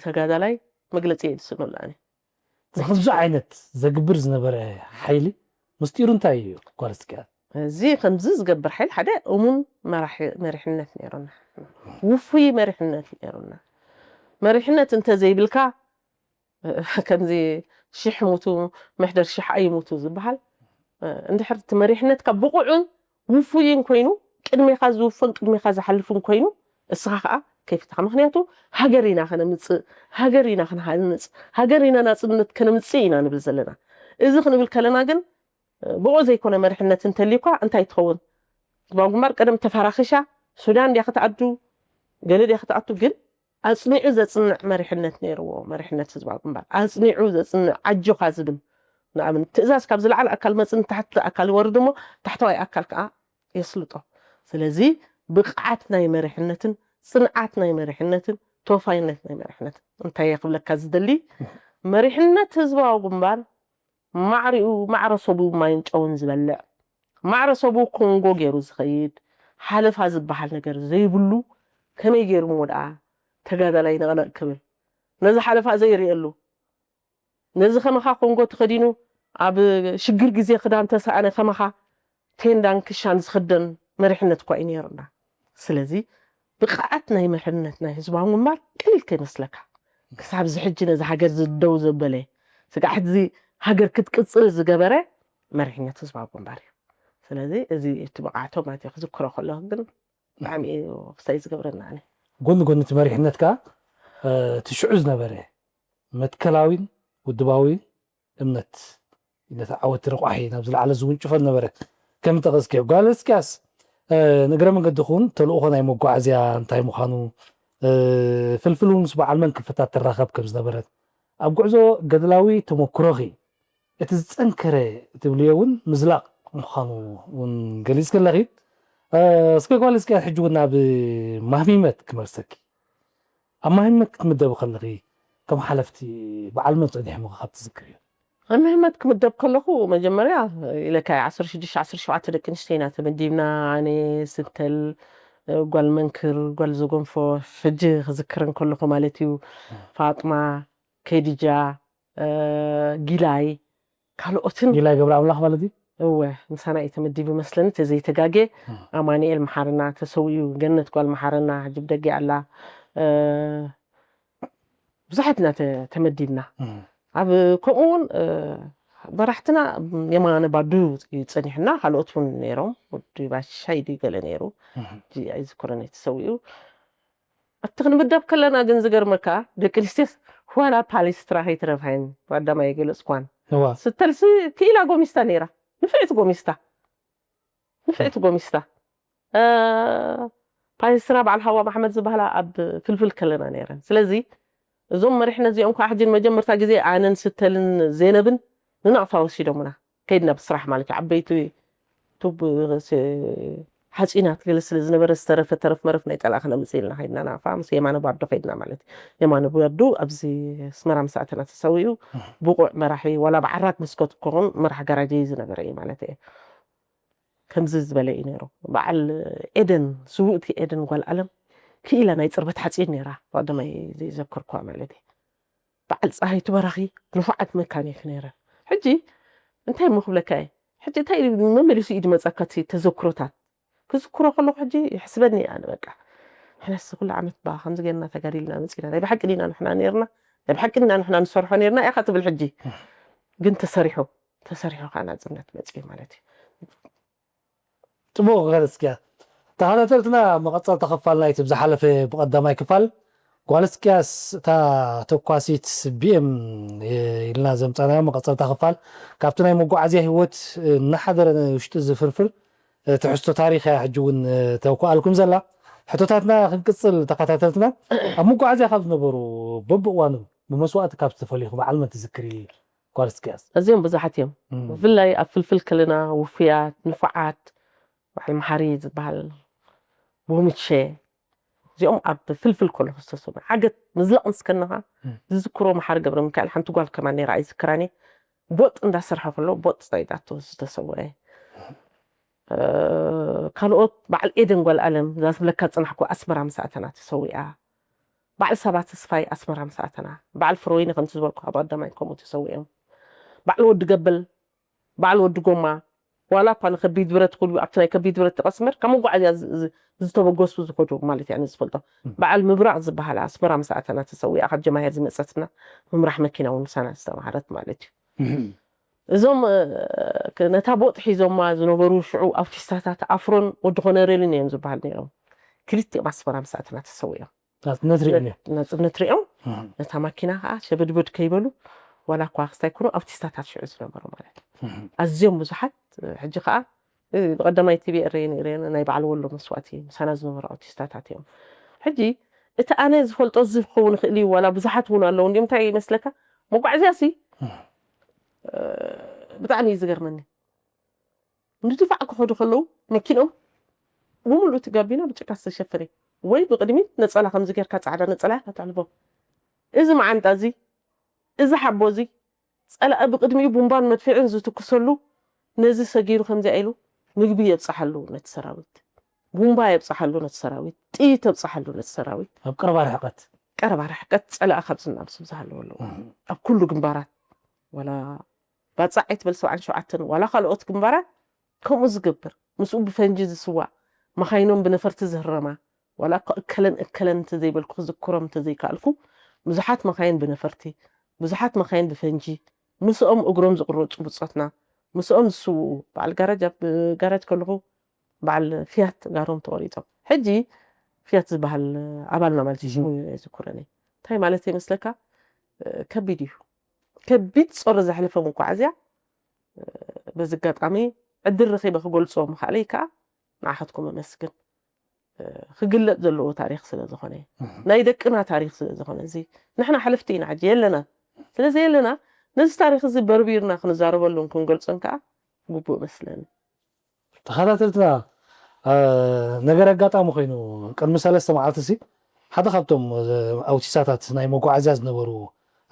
ተጋዳላይ መግለጺ የድስኖላኒ። እዚ ከምዚ ዓይነት ዘግብር ዝነበረ ሓይሊ ምስጢሩ እንታይ እዩ? ጓል እስኪ እዚ ከምዚ ዝገብር ሓይል ሓደ እሙን መራሒ መሪሕነት ነይሩና፣ ውፉይ መሪሕነት ነይሩና። መሪሕነት እንተዘይብልካ ከምዚ ሽሕ ሙቱ መሕደር ሽሕ ኣይሙቱ ዝበሃል እንድሕር እቲ መሪሕነትካ ብቑዕን ውፉይን ኮይኑ ቅድሜኻ ዝውፈን ቅድሜኻ ዝሓልፍን ኮይኑ እስኻ ከዓ ከይፍትኻ። ምክንያቱ ሃገር ኢና ከነምፅእ፣ ሃገር ኢና ክንሃንፅ፣ ሃገር ኢና ናፅነት ከነምፅእ ኢና ንብል ዘለና። እዚ ክንብል ከለና ግን ብቑዕ ዘይኮነ መሪሕነት እንተልዩካ እንታይ ትኸውን? ህዝባዊ ግንባር ቀደም ተፈራኺሻ ሱዳን ድያ ክትኣዱ ገለ ድያ ክትኣቱ ግን ኣፅኒዑ ዘፅንዕ መሪሕነት ነይርዎ። መሪሕነት ህዝባዊ ግንባር ኣፅኒዑ ዘፅንዕ ኣጆኻ ዝብል ንኣብነት ትእዛዝ ካብ ዝለዓለ ኣካል መፅእ ንታሕቲ ኣካል ይወርድ እሞ ታሕተዋይ ኣካል ከዓ የስልጦ። ስለዚ ብቕዓት ናይ መሪሕነትን ፅንዓት ናይ መሪሕነትን ተወፋይነት ናይ መሪሕነትን እንታይ የክብለካ ዝደሊ መሪሕነት ህዝባዊ ግንባር ማዕሪኡ ማዕረ ሰቡ ማይን ጨውን ዝበልዕ ማዕረ ሰቡ ኮንጎ ገይሩ ዝኸይድ ሓለፋ ዝበሃል ነገር ዘይብሉ ከመይ ገይሩ እሞ ደኣ ተጋዳላይ ነቕነቕ ክብል ነዚ ሓለፋ ዘይርእየሉ ነዚ ከመኻ ኮንጎ ተኸዲኑ ኣብ ሽግር ግዜ ክዳን ተሰኣነ ከመኻ ቴንዳን ክሻን ዝኽደን መሪሕነት እኳ እዩ ነይሩና። ስለዚ ብቕዓት ናይ መሪሕነት ናይ ህዝባዊ ግንባር ቀሊል ከይመስለካ። ክሳብ እዚ ሕጂ ነዚ ሃገር ዝደው ዘበለ ስጋዕ ሕዚ ሃገር ክትቅፅል ዝገበረ መሪሕነት ህዝባዊ ግንባር እዩ። ስለዚ እዚ እቲ ብቕዓቶም ማለት እዩ ክዝክሮ ከለኹ ግን ብጣዕሚ እዩ ክሳይ ዝገብረና ኣነ። ጎኒ ጎኒ እቲ መሪሕነት ከዓ እቲ ሽዑ ዝነበረ መትከላዊን ውድባዊ እምነት ነቲ ዓወት ረቋሒ ናብ ዝለዓለ ዝውንጭፎ ነበረ። ከም ጠቐስኪ ጓል እስኪያስ ንእግረ መንገድኹን ተልእኾ ናይ መጓዓዝያ እንታይ ምዃኑ ፍልፍል እውን ምስ በዓል መን ክፍታት ትራኸብ ከም ዝነበረት ኣብ ጉዕዞ ገድላዊ ተመክሮኺ እቲ ዝጸንከረ ትብልዮ እውን ምዝላቕ ምዃኑ እውን ገሊጽ ከለኺ እስከ ጓል እስኪያስ ሕጂ እውን ናብ ማህሚመት ክመልሰኪ ኣብ ማህሚመት ክትምደቢ ከለኺ ከም ሓለፍቲ በዓል መን ጸኒሕምኺ ካብ ትዝክርዮ? ኣብ ምህመት ክምደብ ከለኹ መጀመርያ ኢለካ ዓሰርተ ሽዱሽተ ዓሰርተ ሸውዓተ ደቂ ኣንስትዮ ኢና ተመዲብና ኣነ ስተል ጓል መንክር ጓል ዘጎንፎ ሕጂ ክዝክረን ከለኹ ማለት እዩ ፋጥማ ከዲጃ ጊላይ ካልኦትን ጊላይ ገብረ ኣምላኽ ማለት እዩ እወ ምሳና እዩ ተመዲቡ መስለኒ ተዘይተጋጌ ኣማኒኤል መሓርና ተሰዊኡ ገነት ጓል መሓርና ሕጂ ብደጊ ኣላ ብዙሓት ኢና ተመዲብና ኣብ ከምኡ እውን መራሕትና የማነ ባዱ እዩ ፀኒሕና ካልኦት እውን ነይሮም ወዲ ባሻይ ድዩ ገለ ነይሩ ኣይዝክሮን እዩ ተሰዊኡ እቲ ክንምደብ ከለና ግን ዝገርመካ ደቂ ኣንስትዮስ ዋላ ፓሊስትራ ከይትረፍሃይን ዋዳማ የገለፅኳን ስተልሲ ክኢላ ጎሚስታ ነይራ ንፍዕቲ ጎሚስታ ንፍዕቲ ጎሚስታ ፓሊስትራ በዓል ሃዋ ማሕመድ ዝበሃላ ኣብ ፍልፍል ከለና ነይረን ስለዚ እዞም መሪሕነት እዚኦም ከዓ ሕጂ ንመጀመርታ ግዜ ኣነን ስተልን ዜነብን ንናቕፋ ወሲዶምና ከይድና ብስራሕ ማለት እዩ ዓበይቲ ቱብ ሓፂናት ገለ ስለ ዝነበረ ዝተረፈ ተረፍ መረፍ ናይ ፀላእ ክነምፅእ ኢልና ከይድና ናቕፋ ምስ የማነ ባዶ ከይድና ማለት እዩ የማነ ባዶ ኣብዚ ኣስመራ ምስ ኣተና ተሰዊኡ ብቑዕ መራሒ ዋላ ብዓራት መስኮት ክኸውን መራሕ ጋራጀይ ዝነበረ እዩ ማለት እዩ ከምዚ ዝበለ እዩ ነይሩ በዓል ኤደን ስውእቲ ኤደን ጓል ኣለም ክኢላ ናይ ፅርበት ሓፂን ነይራ ቀዳማይ ዘይዘክርኳ ማለት እዩ በዓል ፀሃይ ትበራኺ ንፉዓት መካኒክ ነይረ ሕጂ እንታይ እሞ ክብለካ እየ ሕጂ እንታይ መመሊሱ እዩ ዝመፀካ እቲ ተዘክሮታት ክዝክሮ ከለኩ ሕጂ ይሕስበኒ ኣነ በቃ ንሕናስ ኩሉ ዓመት ባ ከምዚ ገርና ተጋዲልና መፂና ናይ ብሓቂ ዲና ንሕና ነርና ናይ ብሓቂ ዲና ንሕና ንሰርሖ ነርና ኢኻ ትብል ሕጂ ግን ተሰሪሑ ተሰሪሑ ከዓ ናፅነት መፅኡ ማለት እዩ ፅቡቅ ጓል እስኪያ ተኸታተልትና መቐፀልታ ክፋል ናይቲ ብዝሓለፈ ብቐዳማይ ክፋል ጓል እስኪያስ እታ ተኳሲት ቢኤም ኢልና ዘምፃናዮ መቐፀልታ ክፋል ካብቲ ናይ መጓዓዝያ ህይወት እናሓደረ ውሽጢ ዝፍርፍር ትሕዝቶ ታሪክ እያ ሕጂ እውን ተውክኣልኩም ዘላ ሕቶታትና ክንቅፅል ተኸታተልትና ኣብ መጓዓዝያ ካብ ዝነበሩ በብእዋኑ ብመስዋእቲ ካብ ዝተፈልዩ በዓል መን ትዝክሪ ጓል እስኪያስ ኣዝዮም ብዙሓት እዮም ብፍላይ ኣብ ፍልፍል ከለና ውፉያት ንፉዓት በዓል መሓሪ ዝበሃል ቦሚቼ እዚኦም ኣብ ፍልፍል ከለኹ ዝተሰሙ ዓገት ምዝላቕ ምስ ከለኻ ዝዝክሮ መሓሪ ገብረ ሚካኤል ሓንቲ ጓል ከማን ነይራ ኣይዝክራን እየ ቦጥ እንዳሰርሐ ከሎ ቦጥ ጸይዳቶ ዝተሰወአ ካልኦት በዓል ኤደን ጓል ኣለም እዛ ዝብለካ ዝፅናሕኩ ኣስመራ ምስ ኣተና ተሰዊኣ። በዓል ሳባ ተስፋይ ኣስመራ ምስ ኣተና፣ በዓል ፍረወይኒ ከምቲ ዝበልኩ ካብ ቀዳማይ ከምኡ ተሰዊኦም። በዓል ወዲ ገበል፣ በዓል ወዲ ጎማ፣ ዋላ እኳ ንከቢድ ብረት ክብሉ ኣብቲ ናይ ከቢድ ብረት ተቐስመር ካብ መጓዓዝያ ዝ- ዝ- ዝተበገሱ ዝኸዱ ማለት እያ ዝፈልጦ። በዓል ምብራቕ ዝበሃል ኣስመራ ምስ ኣተና ተሰዊኣ ካብ ጀማሄር ዝመፀትና ምምራሕ መኪና እውን ምሳና ዝተማሃረት ማለት እዩ። እዞም ነታ ቦጥ ሒዞማ ዝነበሩ ሽዑ ኣውቲስታታት ኣፍሮን ወዲ ኮነሬልን እዮም ዝበሃል ነይሮም። ክልቲኦም ኣስመራ ምስ ኣተና ተሰዊኦም። ናጽነት ሪኦም እዮም። ናጽነት ሪኦም ነታ ማኪና ከዓ ሸበድበድ ከይበሉ ዋላ እኳ ክስታይ ኩኑ ኣውቲስታታት ሽዑ ዝነበሩ ማለት እዩ። ኣዝዮም ብዙሓት ሕጂ ከዓ ብቀዳማይ ቲቪ ኤረየ ነይረ ናይ በዓል ወሎ መስዋእቲ ምሳና ዝነበሩ ኣውቲስታታት እዮም። ሕጂ እቲ ኣነ ዝፈልጦ እዚ ክኸውን ይኽእል እዩ ዋላ ብዙሓት እውን ኣለዉ እንዲም እንታይ ይመስለካ መጓዕዝያ ሲ ብጣዕሚ እዩ ዝገርመኒ። ንድፋዕ ክኸዱ ከለዉ መኪኖም ብምሉእ እቲ ጋቢና ብጭቃ ዝተሸፈነ ወይ ብቕድሚት ነፀላ ከምዚ ጌርካ ፃዕዳ ነፀላ ኢኻ ተሕልፎ። እዚ መዓንጣ እዚ እዚ ሓቦ እዚ ፀላኢ ብቕድሚኡ ቡምባን መድፍዕን ዝትኩሰሉ ነዚ ሰጊሩ ከምዚኣ ኢሉ ምግቢ የብፅሓሉ ነቲ ሰራዊት፣ ቡምባ የብፅሓሉ ነቲ ሰራዊት፣ ጥይት የብፅሓሉ ነቲ ሰራዊት። ኣብ ቀረባ ርሕቀት ቀረባ ርሕቀት ፀላኢ ካብዚ ናብ ዝብዝሃለዎ ኣለዎ ኣብ ኩሉ ግንባራት ዋላ ባጻዕ ኣይትበል ሰብዓን ሸውዓተን ዋላ ካልኦት ግንባራት ከምኡ ዝገብር ምስኡ ብፈንጂ ዝስዋእ መኻይኖም ብነፈርቲ ዝህረማ ዋላ እኮ እከለን እከለን እንተዘይበልኩ ክዝክሮም እንተዘይከኣልኩ ብዙሓት መኻይን ብነፈርቲ ብዙሓት መኻይን ብፈንጂ ምስኦም እግሮም ዝቁረፁ ብፆትና ምስኦም ዝስውኡ በዓል ጋራጅ ኣብ ጋራጅ ከለኹ በዓል ፊያት ጋሮም ተቆሪፆም ሕጂ ፊያት ዝበሃል ኣባልና ማለት እዩ ሽሙ የዝክረኒ እንታይ ማለት ይመስለካ ከቢድ እዩ ከቢድ ጾር ዘሕለፈ መጓዓዝያ በዚ ኣጋጣሚ ዕድል ረኺበ ክገልጾ ምኽኣለይ ከዓ ንዓኻትኩም ኣመስግን ክግለጽ ዘለዎ ታሪኽ ስለ ዝኾነ ናይ ደቅና ታሪኽ ስለ ዝኾነ እዚ ንሕና ሓለፍቲ ኢና ሕጂ የለና ስለ ዘየለና ነዚ ታሪኽ እዚ በርቢርና ክንዛረበሉን ክንገልጾን ከዓ ግቡእ መስለኒ ተኸታተልትና ነገር ኣጋጣሚ ኮይኑ ቅድሚ ሰለስተ መዓልቲ ሲ ሓደ ካብቶም ኣውቲሳታት ናይ መጓዓዝያ ዝነበሩ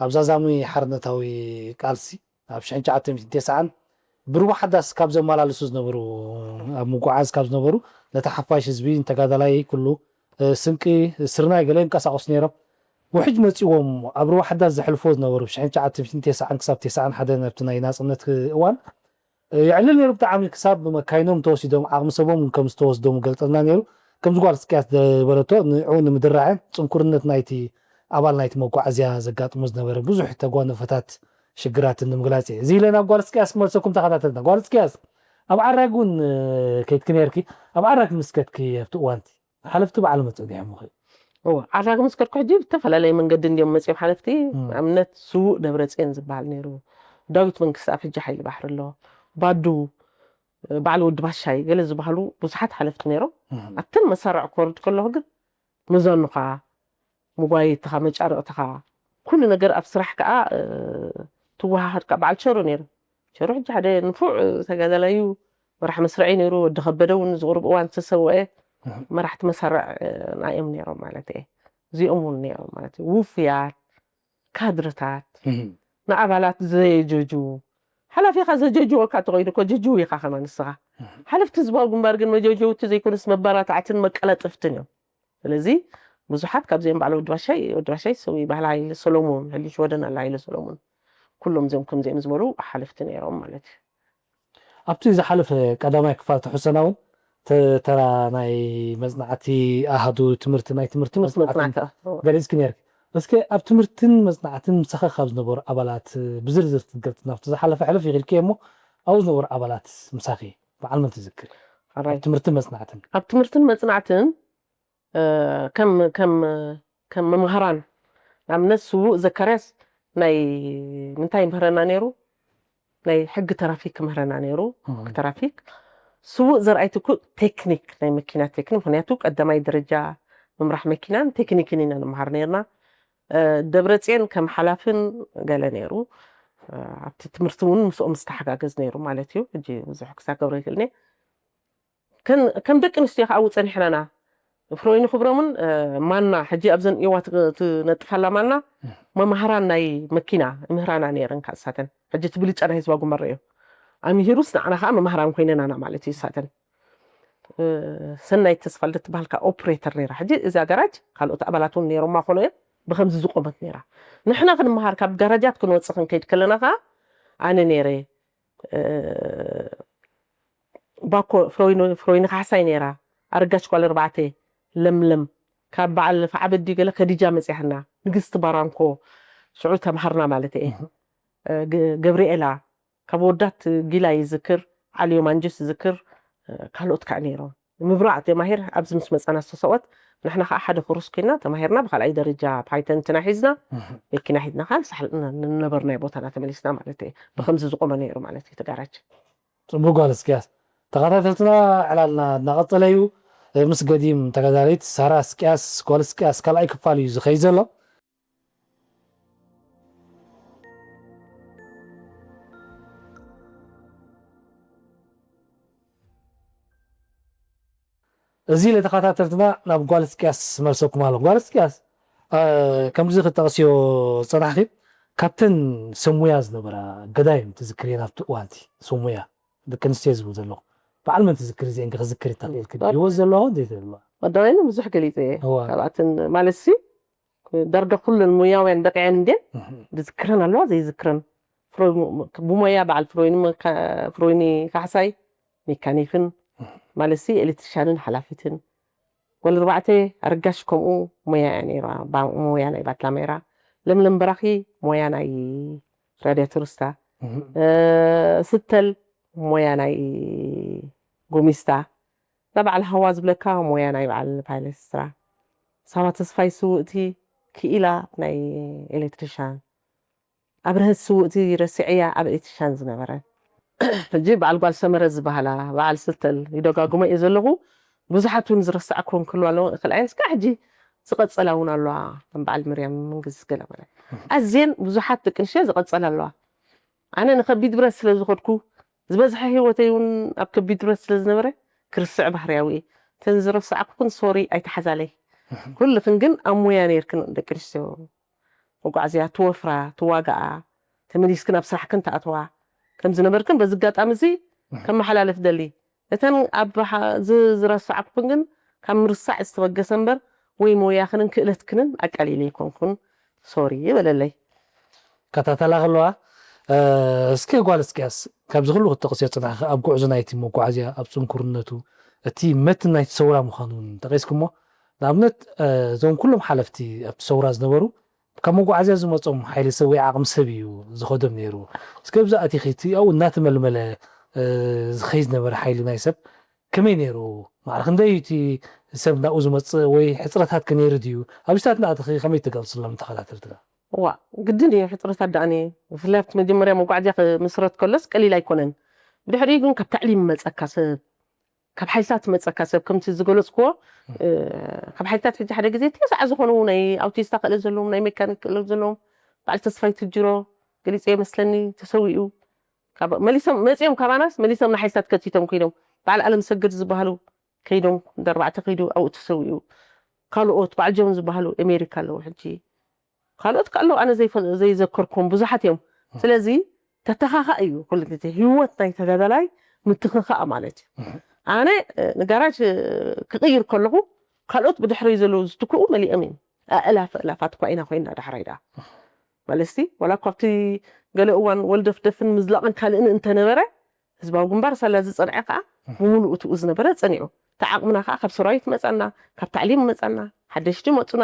ኣብ ዛዛሚ ሓርነታዊ ቃልሲ ኣብ ሽሕን ትሽዓተ ሚእትን ተስዓን ብሩባ ሓዳስ ካብ ዘመላልሱ ዝነበሩ ኣብ ምጉዓዝ ካብ ዝነበሩ ነቲ ሓፋሽ ህዝቢ ንተጋዳላይ ኩሉ ስንቂ ስርናይ ገለ ይንቀሳቀሱ ነይሮም ውሕጅ መፂዎም ኣብ ሩባ ሓዳስ ዘሕልፎ ዝነበሩ ብሽሕን ትሽዓተ ሚእትን ተስዓን ክሳብ ተስዓን ሓደን ኣብቲ ናይ ናፅነት እዋን የዕልል ነይሩ ብጣዕሚ ክሳብ መካይኖም ተወሲዶም ዓቕሚ ሰቦም እውን ከም ዝተወስዶም ገልፀልና ነይሩ ከምዚ ጓል ስቅያስ ዝበለቶ ንዕኡ ንምድራዕን ፅንኩርነት ናይቲ ኣባል ናይቲ መጓዓዝያ ዘጋጥሞ ዝነበረ ብዙሕ ተጓነፈታት ሽግራትን ንምግላፅ እየ እዚ ኢለ ናብ ጓል ስቅያስ ክመልሰኩም ተኸታተልና ጓል ስቅያስ ኣብ ዓራግ እውን ከይድኪ ነርኪ ኣብ ዓራግ ምስ ከድኪ ኣብቲ እዋንቲ ሓለፍቲ በዓል መፅእ ዲሖም ይኽእል እዎ ዓራግ ምስ ከድኩ ሕጂ ብተፈላለየ መንገዲ እንዲዮም መፅኦም ሓለፍቲ ኣብነት ስዉእ ደብረፅዮን ዝበሃል ነይሩ ዳዊት መንግስቲ ኣብ ሕጂ ሓይሊ ባሕሪ ኣሎ ባዱ በዓል ወዲ ባሻይ ገለ ዝበሃሉ ብዙሓት ሓለፍቲ ነይሮም ኣብተን መሳርዕ ክወርድ ከለኹ ግን መዛኑኻ መጓየትኻ መጫርቕትኻ ኩሉ ነገር ኣብ ስራሕ ከዓ ትወሃሃድ ከዓ በዓል ሸሩ ነይሩ ሸሩ ሕጂ ሓደ ንፉዕ ተጋዳላዩ መራሕ መስርዒ ነይሩ ወዲ ከበደ እውን ዝቕርብ እዋን ዝተሰወአ መራሕቲ መሳርዕ ናዮም ነይሮም ማለት እየ እዚኦም እውን ነይሮም ማለት እዩ ውፍያት ካድርታት ንኣባላት ዘየጀጅዉ ሓላፊኻ ዘጀጅወካ ተኾይኑ እኮ ጀጅው ኢኻ ከማ ንስኻ ሓለፍቲ ህዝባዊ ግንባር ግን መጀጀውቲ ዘይኮኑስ መባራታዕትን መቀላጥፍትን እዮም ስለዚ ብዙሓት ካብዚኦም በዓል ወዲ ባሻይ ወዲ ባሻይ ሰው ባህል ሃይለ ሰሎሞን ሕጂ ሽወደን ኣለ ሃይለ ሰሎሞን ኩሎም እዚኦም ከምዚኦም ዝበሉ ሓለፍቲ ነይሮም ማለት እዩ ኣብቲ ዝሓለፈ ቀዳማይ ክፋል ትሕሰና እውን ተራ ናይ መፅናዕቲ ኣሃዱ ትምህርቲ ናይ ትምህርቲ መፅናዕቲ ገሊፅኪ ነርኪ እስከ ኣብ ትምህርትን መፅናዕትን ምሳኸ ካብ ዝነበሩ ኣባላት ብዝርዝር ትገልፅና ኣብቲ ዝሓለፈ ሕልፍ ይኽልኪ እሞ ኣብኡ ዝነበሩ ኣባላት ምሳኺ በዓል መን ትዝክር ኣብ ትምህርትን መፅናዕትን ኣብ ትምህርትን መፅናዕትን ከም መምሃራን ንኣብነት ስዉእ ዘካርያስ ናይ ምንታይ ይምህረና ነይሩ ናይ ሕጊ ተራፊክ ክምህረና ነይሩ ሕጊ ተራፊክ ስዉእ ዘርኣይትኩ ቴክኒክ ናይ መኪና ቴክኒክ ምክንያቱ ቀዳማይ ደረጃ ምምራሕ መኪናን ቴክኒክን ኢና ንምሃር ነይርና ደብረፅዮን ከም ሓላፍን ገለ ነይሩ ኣብቲ ትምህርቲ እውን ምስኦም ዝተሓጋገዝ ነይሩ ማለት እዩ ሕጂ ብዙሕ ክሳብ ገብረ ይክእልኒ ከም ደቂ ኣንስትዮ ከዓ ው ፀኒሕናና ፍሮይኒ ክብሮምን ማና ሕጂ ኣብዘን እዋ ትነጥፋላ ማና መማህራን ናይ መኪና ምህራና ነይረን ከዓ እሳተን ሕጂ እቲ ብልጫ ናይ ህዝባ ጉመረ እዩ ኣምሂሩስ ንዓና ከዓ መማህራን ኮይነናና ማለት እዩ እሳተን ሰናይት ተስፋልደት ትበሃል ከዓ ኦፕሬተር ነይራ። ሕጂ እዛ ጋራጅ ካልኦት ኣባላት እውን ነይሮማ፣ ኮነ ብከምዚ ዝቆመት ነይራ። ንሕና ክንመሃር ካብ ጋራጃት ክንወፅእ ክንከይድ ከለና ከዓ ኣነ ነይረ፣ ባኮ ፍሮይኒ ካሕሳይ ነይራ፣ ኣረጋሽ ጓል ኣርባዕተ፣ ለምለም፣ ካብ በዓል ፈዓበዲ ገለ ከዲጃ መፅያህና፣ ንግስቲ ባራንኮ፣ ሽዑ ተምሃርና ማለት እየ። ገብርኤላ፣ ካብ ወዳት ጊላ ይዝክር፣ ዓልዮ ማንጁስ ይዝክር፣ ካልኦት ከዓ ነይሮም። ምብራዕ ተማሂር ኣብዚ ምስ መፃና ዝተሰወት፣ ንሕና ከዓ ሓደ ኮርስ ኮይና ተማሂርና፣ ብካልኣይ ደረጃ ፓይተን እንትና ሒዝና፣ መኪና ሒዝና ከዓ ንሳሕል ንነበርናይ ቦታና ተመሊስና ማለት እዩ። ብከምዚ ዝቆመ ነይሩ ማለት እዩ ተጋራጅ። ፅቡቅ ጓል እስቅያስ። ተኸታተልትና ዕላልና እናቐጸለ እዩ። ምስ ገዲም ተጋዳሊት ሳራ እስቅያስ፣ ጓል እስቅያስ ካልኣይ ክፋል እዩ ዝኸይድ ዘሎ። እዚ ለተኸታተልትና ናብ ጓል እስቅያስ መልሰኩም ኣሎ። ጓል እስቅያስ ከምዚ ክጠቕስዮ ዝጸናሕኺ ካብተን ሰሙያ ዝነበራ ገዳይም ትዝክርየን ኣብቲ እዋንቲ ሰሙያ ደቂ ኣንስትዮ ዝብል ዘለኹ በዓል መን ትዝክር እዚአን ክዝክር ይታልልክ ህይወት ዘለዋ ዘይዘለዋ ቀዳማይና ብዙሕ ገሊፀ እየ እዋ። ካብኣትን ማለት ሲ ዳርጋ ኩለን ሙያውያን በቂዐን እንድየን ዝዝክረን ኣለዋ ዘይዝክረን ፍሮይ- ብሞያ በዓል ፍሮይኒ መካ- ፍሮይኒ ካሕሳይ ሜካኒክን ማለት ሲ ኤሌክትሪሻንን ሓላፊትን ጓል ኣርባዕተ ኣረጋሽ ከምኡ ሞያ እያ ነይራ ባ- ሞያ ናይ ባትላማ ነይራ ለምለም በራኺ ሞያ ናይ ራድያተር እስታ ስተል ሞያ ናይ ጎሚስታ እዛ በዓል ሃዋ ዝብለካ ሞያ ናይ በዓል ፓይለት ስራ ሳባ ተስፋይ ስውእቲ ክኢላ ናይ ኤሌክትሪሻን ኣብርሀት ስውእቲ ረሲዐያ ኣብ ኤሌክትሪሻን ዝነበረ ሕጂ በዓል ጓል ሰመረ ዝበሃላ በዓል ስተል ይደጋግሞ እየ ዘለኹ ብዙሓት እውን ዝረሳዕኩም ክህልዋ ኣለዎ ክልኣየን እስካ ሕጂ ዝቐጸላ እውን ኣለዋ ከም በዓል ምርያም መንግስቲ ገለ ማለት ኣዝየን ብዙሓት ደቂ ኣንስትዮ ዝቐጸላ ኣለዋ ኣነ ንከቢድ ብረት ስለ ዝኸድኩ ዝበዝሐ ህይወተይ እውን ኣብ ከቢድ ብረት ስለ ዝነበረ ክርስዕ ባህርያዊ እየ እተን ዝረሳዕኩክን ሶሪ ኣይተሓዛለይ ኩልኽን ግን ኣብ ሙያ ነርክን ደቂ ኣንስትዮ መጓዕዝያ ትወፍራ ትዋጋኣ ተመሊስክን ኣብ ስራሕክን ትኣትዋ ከም ዝነበርክን በዚ ኣጋጣሚ እዚ ከመሓላልፍ ደሊ እተን ኣብ ዝረሳዕኩክን ግን ካብ ምርሳዕ ዝተበገሰ እምበር ወይ ሞያኽንን ክእለትክንን ኣቃሊለ ኣይኮንኩን ሶሪ ይበለለይ ከታተላ ከለዋ እስኪ ጓል እስቅያስ ካብዚ ኩሉ ክትጠቕስዮ ፅናሕኺ ኣብ ጉዕዞ ናይቲ መጓዓዝያ ኣብ ፅንኩርነቱ እቲ መትን ናይቲ ሰውራ ምዃኑ እውን ጠቒስክሞ ንኣብነት እዞም ኩሎም ሓለፍቲ ኣብቲ ሰውራ ዝነበሩ ካብ መጓዓዝያ ዝመፆም ሓይሊ ሰብ ወይ ዓቕሚ ሰብ እዩ ዝኸዶም ነይሩ እስከ ብዛ ኣቲኺ እቲ ኣብኡ እናተመልመለ ዝኸይ ዝነበረ ሓይሊ ናይ ሰብ ከመይ ነይሩ ማዕረ ክንደይ እቲ ሰብ ናብኡ ዝመፅእ ወይ ሕፅረታት ከ ነይሩ ድዩ ኣብስታት እናእተኺ ከመይ ትገልፅሎም ተኸታተልትና እዋ ግድን እዩ ሕፅረታት ደኣ ነየ ብፍላይ ኣብቲ መጀመርያ መጓዓዝያ ክምስረት ከሎስ ቀሊል ኣይኮነን ብድሕሪኡ ግን ካብ ታዕሊም መፀካ ሰብ ካብ ሓይልታት መፀካ ሰብ ከምቲ ዝገለፅክዎ ካብ ሓይልታት ሕጂ ሓደ ግዜ ተስዓ ዝኾኑ ናይ ኣውቲስታ ክእለት ዘለዎም ናይ ሜካኒክ ክእለት ዘለዎም በዓል ተስፋይ ትጅሮ ገሊፀ መስለኒ ተሰዊኡ መሊሶም መፂኦም ካባናስ መሊሶም ንሓይልታት ከቲቶም ኮይኖም በዓል ኣለም ሰግድ ዝበሃሉ ከይዶም እንደ ኣርባዕተ ከይዱ ኣብኡ ተሰዊኡ ካልኦት በዓል ጆን ዝበሃሉ ኣሜሪካ ኣለዉ ሕጂ ካልኦት ከ ኣለዉ ኣነ ዘይዘከርኩም ብዙሓት እዮም ስለዚ ተተኻኻ እዩ ኩሉ ግዜ ህይወት ናይ ተጋዳላይ ምትኽኻእ ማለት እዩ ኣነ ንጋራጅ ክቕይር ከለኹ ካልኦት ብድሕረይ ዘለዉ ዝትክኡ መሊኦም እዮም ኣእላፍ እላፋት እኳ ኢና ኮይና ዳሕራይ ደኣ ማለትሲ ዋላ እኳ ኣብቲ ገለ እዋን ወልደፍደፍን ምዝላቕን ካልእን እንተነበረ ህዝባዊ ግንባር ሳላ ዝፀንዐ ከዓ ብምሉእ እትኡ ዝነበረ ፀኒዑ እቲ ዓቕምና ከዓ ካብ ሰራዊት መፃና ካብ ታዕሊም መፃና ሓደሽቲ መፁና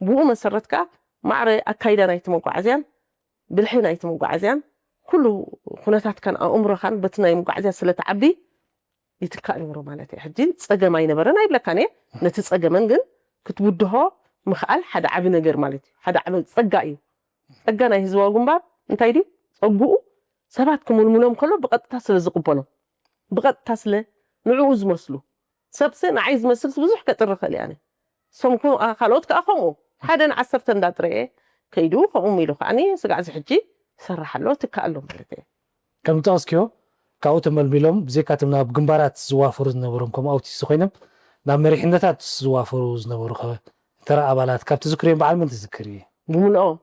ብኡ መሰረት ከዓ ማዕረ ኣካይዳ ናይቲ መጓዓዝያን ብልሒ ናይቲ መጓዓዝያን ኩሉ ኩነታትካን ኣእምሮኻን በቲ ናይ መጓዓዝያ ስለ ትዓቢ ይትካእ ነይሩ ማለት እዩ ሕጂ ፀገም ኣይነበረን ኣይብለካን እየ ነቲ ፀገመን ግን ክትውድሆ ምኽኣል ሓደ ዓቢ ነገር ማለት እዩ ሓደ ዓቢ ፀጋ እዩ ፀጋ ናይ ህዝባዊ ግንባር እንታይ ድዩ ፀጉኡ ሰባት ክምልምሎም ከሎ ብቐጥታ ስለ ዝቕበሎ ብቐጥታ ስለ ንዕኡ ዝመስሉ ሰብሲ ንዓይ ዝመስልስ ብዙሕ ከጥሪ ኽእል እየ ኣነ እሶም ካልኦት ከዓ ከምኡ ሓደ ንዓሰርተ እንዳጥረየ ከይዱ ከምኡ ኢሉ ከዓ ስጋዕ እዚ ሕጂ ይሰርሕ ኣሎ ትካእ ኣሎ ማለት እየ ከም ዝጠቐስክዮ ካብኡ ተመልሚሎም ብዘይካ እቶም ናብ ግንባራት ዝዋፈሩ ዝነበሮም ከም ኣውቲስት ኮይኖም ናብ መሪሕነታት ዝዋፈሩ ዝነበሩ ከ ተራ ኣባላት ካብ ትዝክርዮም በዓል መን ትዝክር እዩ ብምልኦም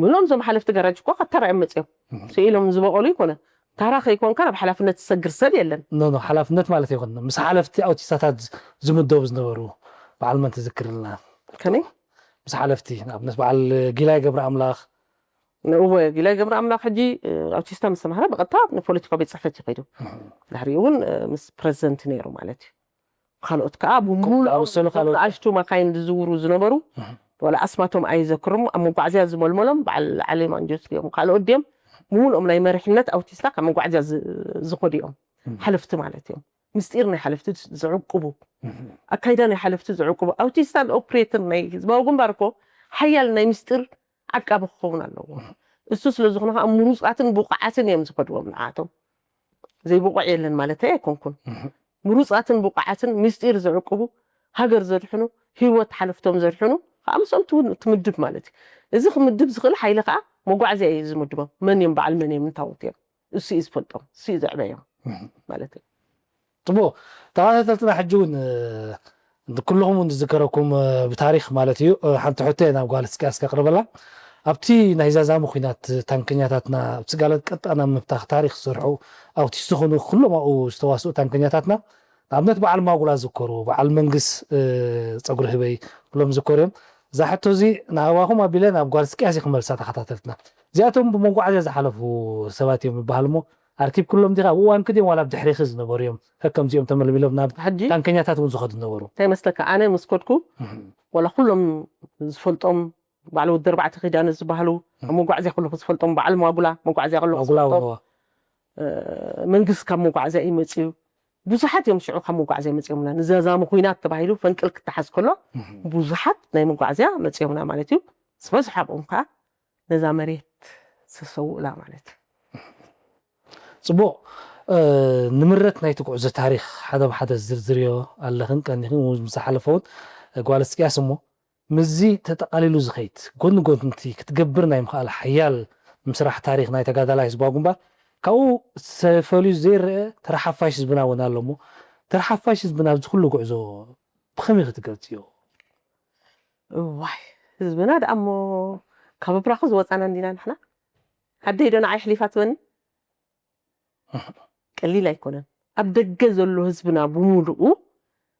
ምሎም እዞም ሓለፍቲ ጋራጅ እኮ ካብ ተራ እዮም መፅዮም ስኢሎም ዝበቐሉ ይኮነ ታራ ከይኮንካ ናብ ሓላፍነት ዝሰግር ሰብ የለን። ኖ ኖ ሓላፍነት ማለት ይኹን ምስ ሓለፍቲ ኣውቲስታታት ዝምደቡ ዝነበሩ በዓል መን ትዝክርልና? ከመይ ምስ ሓለፍቲ ንኣብነት በዓል ጊላይ ገብረ ኣምላኽ ንእወ ጊላይ ገብረ ኣምላኽ ሕጂ ኣውቲስታ ምስ ተማሃረ ብቐጥታ ንፖለቲካ ቤት ፅሕፈት እዩ ከይዱ። ድሕሪኡ እውን ምስ ፕረዚደንት ነይሩ ማለት እዩ። ካልኦት ከዓ ብምሉእ ዝኣመሰሉ ካልኦት ንኣሽቱ መካይን ዝዝውሩ ዝነበሩ ዋላ ኣስማቶም ኣይዘክርም ኣብ መጓዕዝያ ዝመልመሎም በዓል ዓሊ ማንጆስ ድዮም ካልኦት ድዮም ብምሉኦም ናይ መሪሕነት ኣውቲስታ ካብ መጓዕዝያ ዝ- ዝኸዱ እዮም። ሓለፍቲ ማለት እዮም። ምስጢር ናይ ሓለፍቲ ዝዕቅቡ ኣካይዳ ናይ ሓለፍቲ ዝዕቅቡ ኣውቲስታን ኦፕሬተር ናይ ህዝባዊ ግንባር እኮ ሓያል ናይ ምስጢር ዓቃቢ ክኸውን ኣለዎ። እሱ ስለ ዝኾነ ከዓ ምሩፃትን ብቑዓትን እዮም ዝኸድዎም ንዓቶም። ዘይብቑዕ የለን ማለት ኣይኮንኩን። ምሩፃትን ብቑዓትን ምስጢር ዝዕቅቡ ሃገር ዘድሕኑ ህይወት ሓለፍቶም ዘድሕኑ ከዓ ምስኦም ትውን- ትምድብ ማለት እዩ። እዚ ክምድብ ዝኽእል ሓይሊ ከዓ መጓዕዝያ እዩ ዝምድቦም። መን እዮም በዓል መን እዮም እንታወት እዮም እሱ እዩ ዝፈልጦም እሱ እዩ ዘዕበዮም ማለት እዩ። ፅቡቅ ተኸታተልትና ሕጂ እውን ኩልኹም እውን ዝዝከረኩም ብታሪክ ማለት እዩ። ሓንቲ ሕቶ ናብ ጓል እስቅያስ ከቅርበላ። ኣብቲ ናይ ዛዛሙ ኩናት ታንከኛታትና ኣብ ስጋለት ቀጣና ምፍታክ ታሪክ ዝሰርሑ ኣውቲስት ዝኾኑ ኩሎም ኣብኡ ዝተዋስኡ ታንከኛታትና ንኣብነት በዓል ማጉላ ዝከሩ በዓል መንግስ ፀጉሪ ህበይ ኩሎም ዝከሩ እዮም። እዛ ሕቶ እዚ ንኣባኹም ኣቢለ ናብ ጓል እስቅያስ ክመልሳ ተኸታተልትና። እዚኣቶም ብመጓዓዝያ ዝሓለፉ ሰባት እዮም ይበሃል እሞ ኣርኪብ ኩሎም ዲኻ ኣብ እዋን ክድዮም ዋላ ብድሕሪኺ ዝነበሩ እዮም ከከምዚኦም ተመልሚሎም ናብ ሕጂ ታንከኛታት እውን ዝኸዱ ነበሩ። እንታይ መስለካ ኣነ ምስ ከድኩ ዋላ ኩሎም ዝፈልጦም በዓል ወዲ ኣርባዕተ ኪዳነ ዝበሃሉ ኣብ መጓዕዝያ ከለኹ ዝፈልጦም በዓል ማጉላ መጓዕዝያ ከለኹ ኣጉላ ዝፈልጦም ወነዋ መንግስት ካብ መጓዕዝያ እዩ መፅዩ። ብዙሓት እዮም ሽዑ ካብ መጓዕዝያ መፅዮምና ንዘዛሙ ኩናት ተባሂሉ ፈንቅል ክተሓዝ ከሎ ብዙሓት ናይ መጓዕዝያ መፅዮምና ማለት እዩ። ዝበዝሑ ኣብኦም ከዓ ነዛ መሬት ዝሰውእላ ማለት እዩ። ፅቡቕ። ንምረት ናይቲ ጉዕዞ ታሪክ ሓደ ብሓደ ዝዝርዝርዮ ኣለኽን ቀኒኽን ዝሓለፈውን ጓል እስቅያስ እሞ ምስዚ ተጠቓሊሉ ዝኸይድ ጎኒ ጎንቲ ክትገብር ናይ ምኽኣል ሓያል ምስራሕ ታሪክ ናይ ተጋዳላይ ህዝባዊ ግንባር ካብኡ ተፈልዩ ዘይረአ ተረሓፋሽ ህዝብና እውን ኣሎ እሞ ተረሓፋሽ ህዝብና ኣብዚ ኩሉ ጉዕዞ ብኸመይ ክትገልፅዮ? እዋይ ህዝብና ደኣ እሞ ካብ ብራኹ ዝወፃና እንዲና ንሕና። ኣደይ ዶ ንዓይ ኣሕሊፋ ትበኒ? ቀሊል ኣይኮነን። ኣብ ደገ ዘሎ ህዝብና ብምሉኡ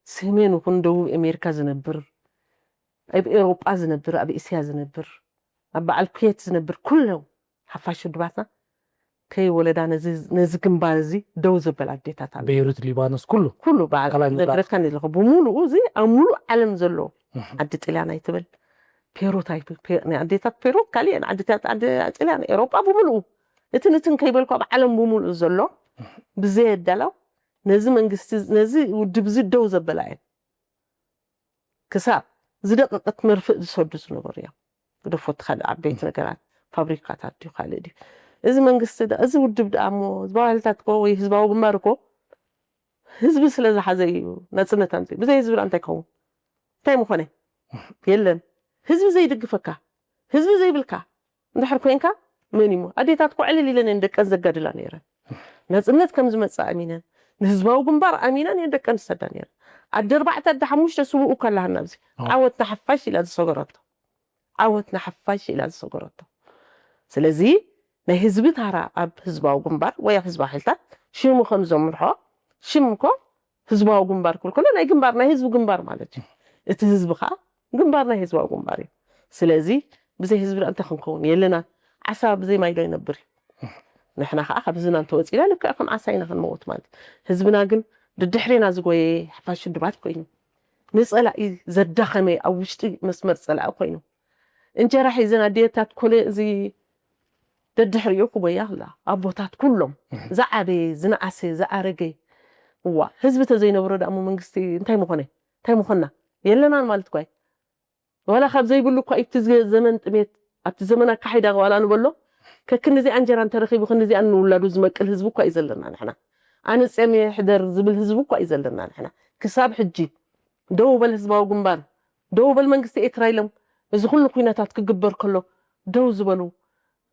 ሰሜን ይኹን ደቡብ ኣሜሪካ ዝነብር ኣብ ኤውሮጳ ዝነብር ኣብ እስያ ዝነብር ኣብ በዓል ኩዌት ዝነብር ኩሎም ሓፋሽ ውድባትና ከይወለዳ ነዚ ነዚ ግንባር እዚ ደው ዘበል ኣዴታት ኣሎ። ቤይሩት ሊባኖስ ኩሉ ኩሉ በዓል ካልኣይ ምብራቕ። ነግረካ ዘለኹ ብምሉኡ እዚ ኣብ ሙሉእ ዓለም ዘሎ ዓዲ ጥልያን ኣይትበል ፔሩት ኣይትበል ፔ- ናይ ኣዴታት ፔሩት ካሊእ ኣዴታት ዓዲ ጥልያን ኤሮጳ ብምሉኡ እቲ ንትን ከይበልኩ ኣብ ዓለም ብምሉኡ ዘሎ ብዘየዳላው ነዚ መንግስቲ ነዚ ውድብ እዚ ደው ዘበላ እየን። ክሳብ ዝደቀቀት መርፍእ ዝሰዱ ዝነበሩ እዮም። ግደፎ እቲ ካልእ ዓበይቲ ነገራት ፋብሪካታት ድዩ ካልእ ድዩ እዚ መንግስቲ ደኣ- እዚ ውድብ ደኣ እሞ ህዝባዊ ሓይልታት እኮ ወይ ህዝባዊ ግንባር እኮ ህዝቢ ስለ ዝሓዘ እዩ ናፅነት ኣምፅኡ። ብዘይ ህዝቢ ደኣ እንታይ ክኸውን? እንታይ ምኾነ? የለን። ህዝቢ ዘይድግፈካ ህዝቢ ዘይብልካ እንድሕር ኮይንካ መን እሞ ኣዴታት እኮ ዕልል ኢለን እየን ደቀን ዘጋድላ ነይረን። ናፅነት ከም ዝመፅእ ኣሚነን ንህዝባዊ ግንባር ኣሚነን እየን ደቀን ዝሰዳ ነይረን። ኣደ ኣርባዕተ ኣደ ሓሙሽተ ስውኡ ከላሃና ኣብዚ ዓወት ንሓፋሽ ኢላ ዝሰገረቶ ዓወት ንሓፋሽ ኢላ ዝሰገረቶ። ስለዚ ናይ ህዝቢ ታራ ኣብ ህዝባዊ ግንባር ወይ ኣብ ህዝባዊ ሓይልታት ሽሙ ከም ዘምርሖ ሽም እኮ ህዝባዊ ግንባር ክብል ከሎ ናይ ግንባር ናይ ህዝቢ ግንባር ማለት እዩ። እቲ ህዝቢ ከዓ ግንባር ናይ ህዝባዊ ግንባር እዩ። ስለዚ ብዘይ ህዝቢ ደኣ እንታይ ክንከውን የለናን። ዓሳ ብዘይ ማይ ዶ ይነብር እዩ? ንሕና ከዓ ካብ ህዝብና እንተወፂና ልክዕ ከም ዓሳ ኢና ክንመውት ማለት እዩ። ህዝብና ግን ድድሕሬና ዝጎየ ሓፋሽ ውድባት ኮይኑ ንፀላኢ ዘዳኸመ ኣብ ውሽጢ መስመር ፀላኢ ኮይኑ እንጀራ ሒዘን ኣዴታት ኮለ እዚ ደድሕሪኡ ክጎያ ክላ ኣቦታት ኩሎም ዝዓበየ ዝነኣሰ ዝኣረገ እዋ ህዝቢ ተዘይነበሮ ደኣ እሞ መንግስቲ እንታይ ምኾነ እንታይ ምኾንና የለናን ማለት እኳ እዩ። ዋላ ካብ ዘይብሉ እኳ እዩ። ኣብቲ ዘ- ዘመን ጥሜት ኣብቲ ዘመን ኣካሒዳ ዋላ ንበሎ ከክንዚኣ እንጀራ እንተረኺቡ ክንዚኣ ንውላዱ ዝመቅል ህዝቢ እኳ እዩ ዘለና ንሕና። ኣነ ጸምየ ሕደር ዝብል ህዝቢ እኳ እዩ ዘለና ንሕና። ክሳብ ሕጂ ደው በል ህዝባዊ ግንባር ደው በል መንግስቲ ኤርትራ ኢሎም እዚ ኩሉ ኩነታት ክግበር ከሎ ደው ዝበሉ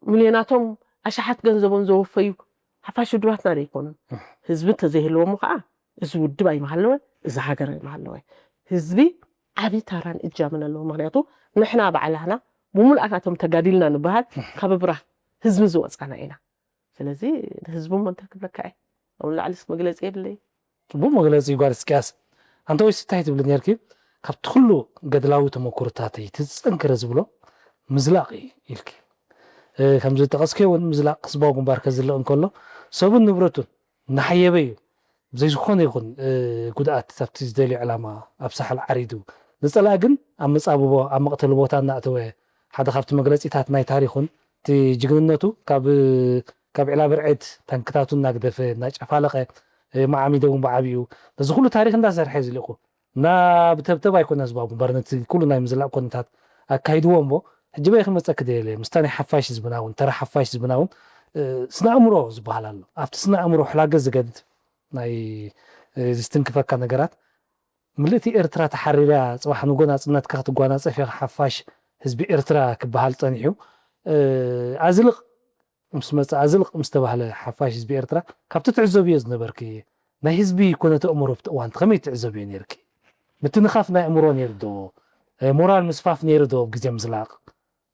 ሚልዮናቶም ኣሽሓት ገንዘቦም ዘወፈዩ ሓፋሽ ውድባትና ዶ ኣይኮኑን? ህዝቢ እንተዘይህልዎም ከዓ እዚ ውድብ ኣይምሃለወ፣ እዚ ሃገር ኣይምሃለወ። ህዝቢ ዓብዪ ታራን እጃምን ኣለዎ። ምክንያቱ ንሕና ባዕላህና ብምሉኣት ናቶም ተጋዲልና ንበሃል ካብ ብራኽ ህዝቢ ዝወፃና ኢና። ስለዚ ንህዝቡ እሞ እንታይ ክብለካ እየ? ኣብ ላዕሊስ መግለፂ የብለይ። ጽቡቕ መግለጺ ጓል እስቅያስ። ኣንተ ወይስ እንታይ ትብሊ ነርኪ? ካብቲ ኩሉ ገድላዊ ተመኩሮታተይ እቲ ዝጸንከረ ዝብሎ ምዝላቕ እዩ ኢልኪ። እ፣ ከም ዝጠቐስክዮ እውን ምዝላቕ ህዝባዊ ግንባር ከዝልቕ እንከሎ ሰቡን ንብረቱን እናሓየበ እዩ ብዘይ ዝኾነ ይኹን እ፣ ጉድኣት ኣብቲ ዝደልዮ ዕላማ ኣብ ሳሕል ዓሪዱ ዝጸልኣ ግን ኣብ መጻብቦ ኣብ መቕተሊ ቦታ እናእተወ ሓደ ካብቲ መግለጺታት ናይ ታሪኹን እቲ ጅግንነቱ ካብ ካብ ዒላ ብርዕድ ታንክታቱ እናግደፈ እናጨፋለቐ እ፣ መዓሚደ እውን ብዓብኡ ነዚ ኩሉ ታሪክ እንዳሰርሐ ዝሊቑ እና ብተብተብ ኣይኮነ ህዝባዊ ግንባር ነቲ ኩሉ ናይ ምዝላቕ ኮነታት ኣካይድዎ እሞ ሕጂ በይ ክመፀኪ ደየለ ምስታ ናይ ሓፋሽ ህዝብና እውን ተራ ሓፋሽ ህዝብና እውን እ፣ ስነ ኣእምሮ ዝበሃል ኣሎ ኣብቲ ስነ ኣእምሮ ሕላገ ዝገድድ ናይ እ፣ ዝስትንክፈካ ነገራት ምልእቲ ኤርትራ ተሓሪራ ጽባሕ ንጎ ናጽነትካ ክትጓናጸፍ ኢኻ ሓፋሽ ህዝቢ ኤርትራ ክበሃል ጸኒሑ እ፣ ኣዝልቕ ምስ መጸ ኣዝልቕ ምስ ተባህለ ሓፋሽ ህዝቢ ኤርትራ ካብቲ ትዕዘብዮ ዝነበርኪ ናይ ህዝቢ ኮነ ተእምሮ ኣብቲ እዋንቲ ከመይ ትዕዘብዮ ነርኪ? ምትንኻፍ ናይ ኣእምሮ ነይሩ ዶ? እ፣ ሞራል ምስፋፍ ነይሩ ዶ ኣብ ግዜ ምዝላቕ?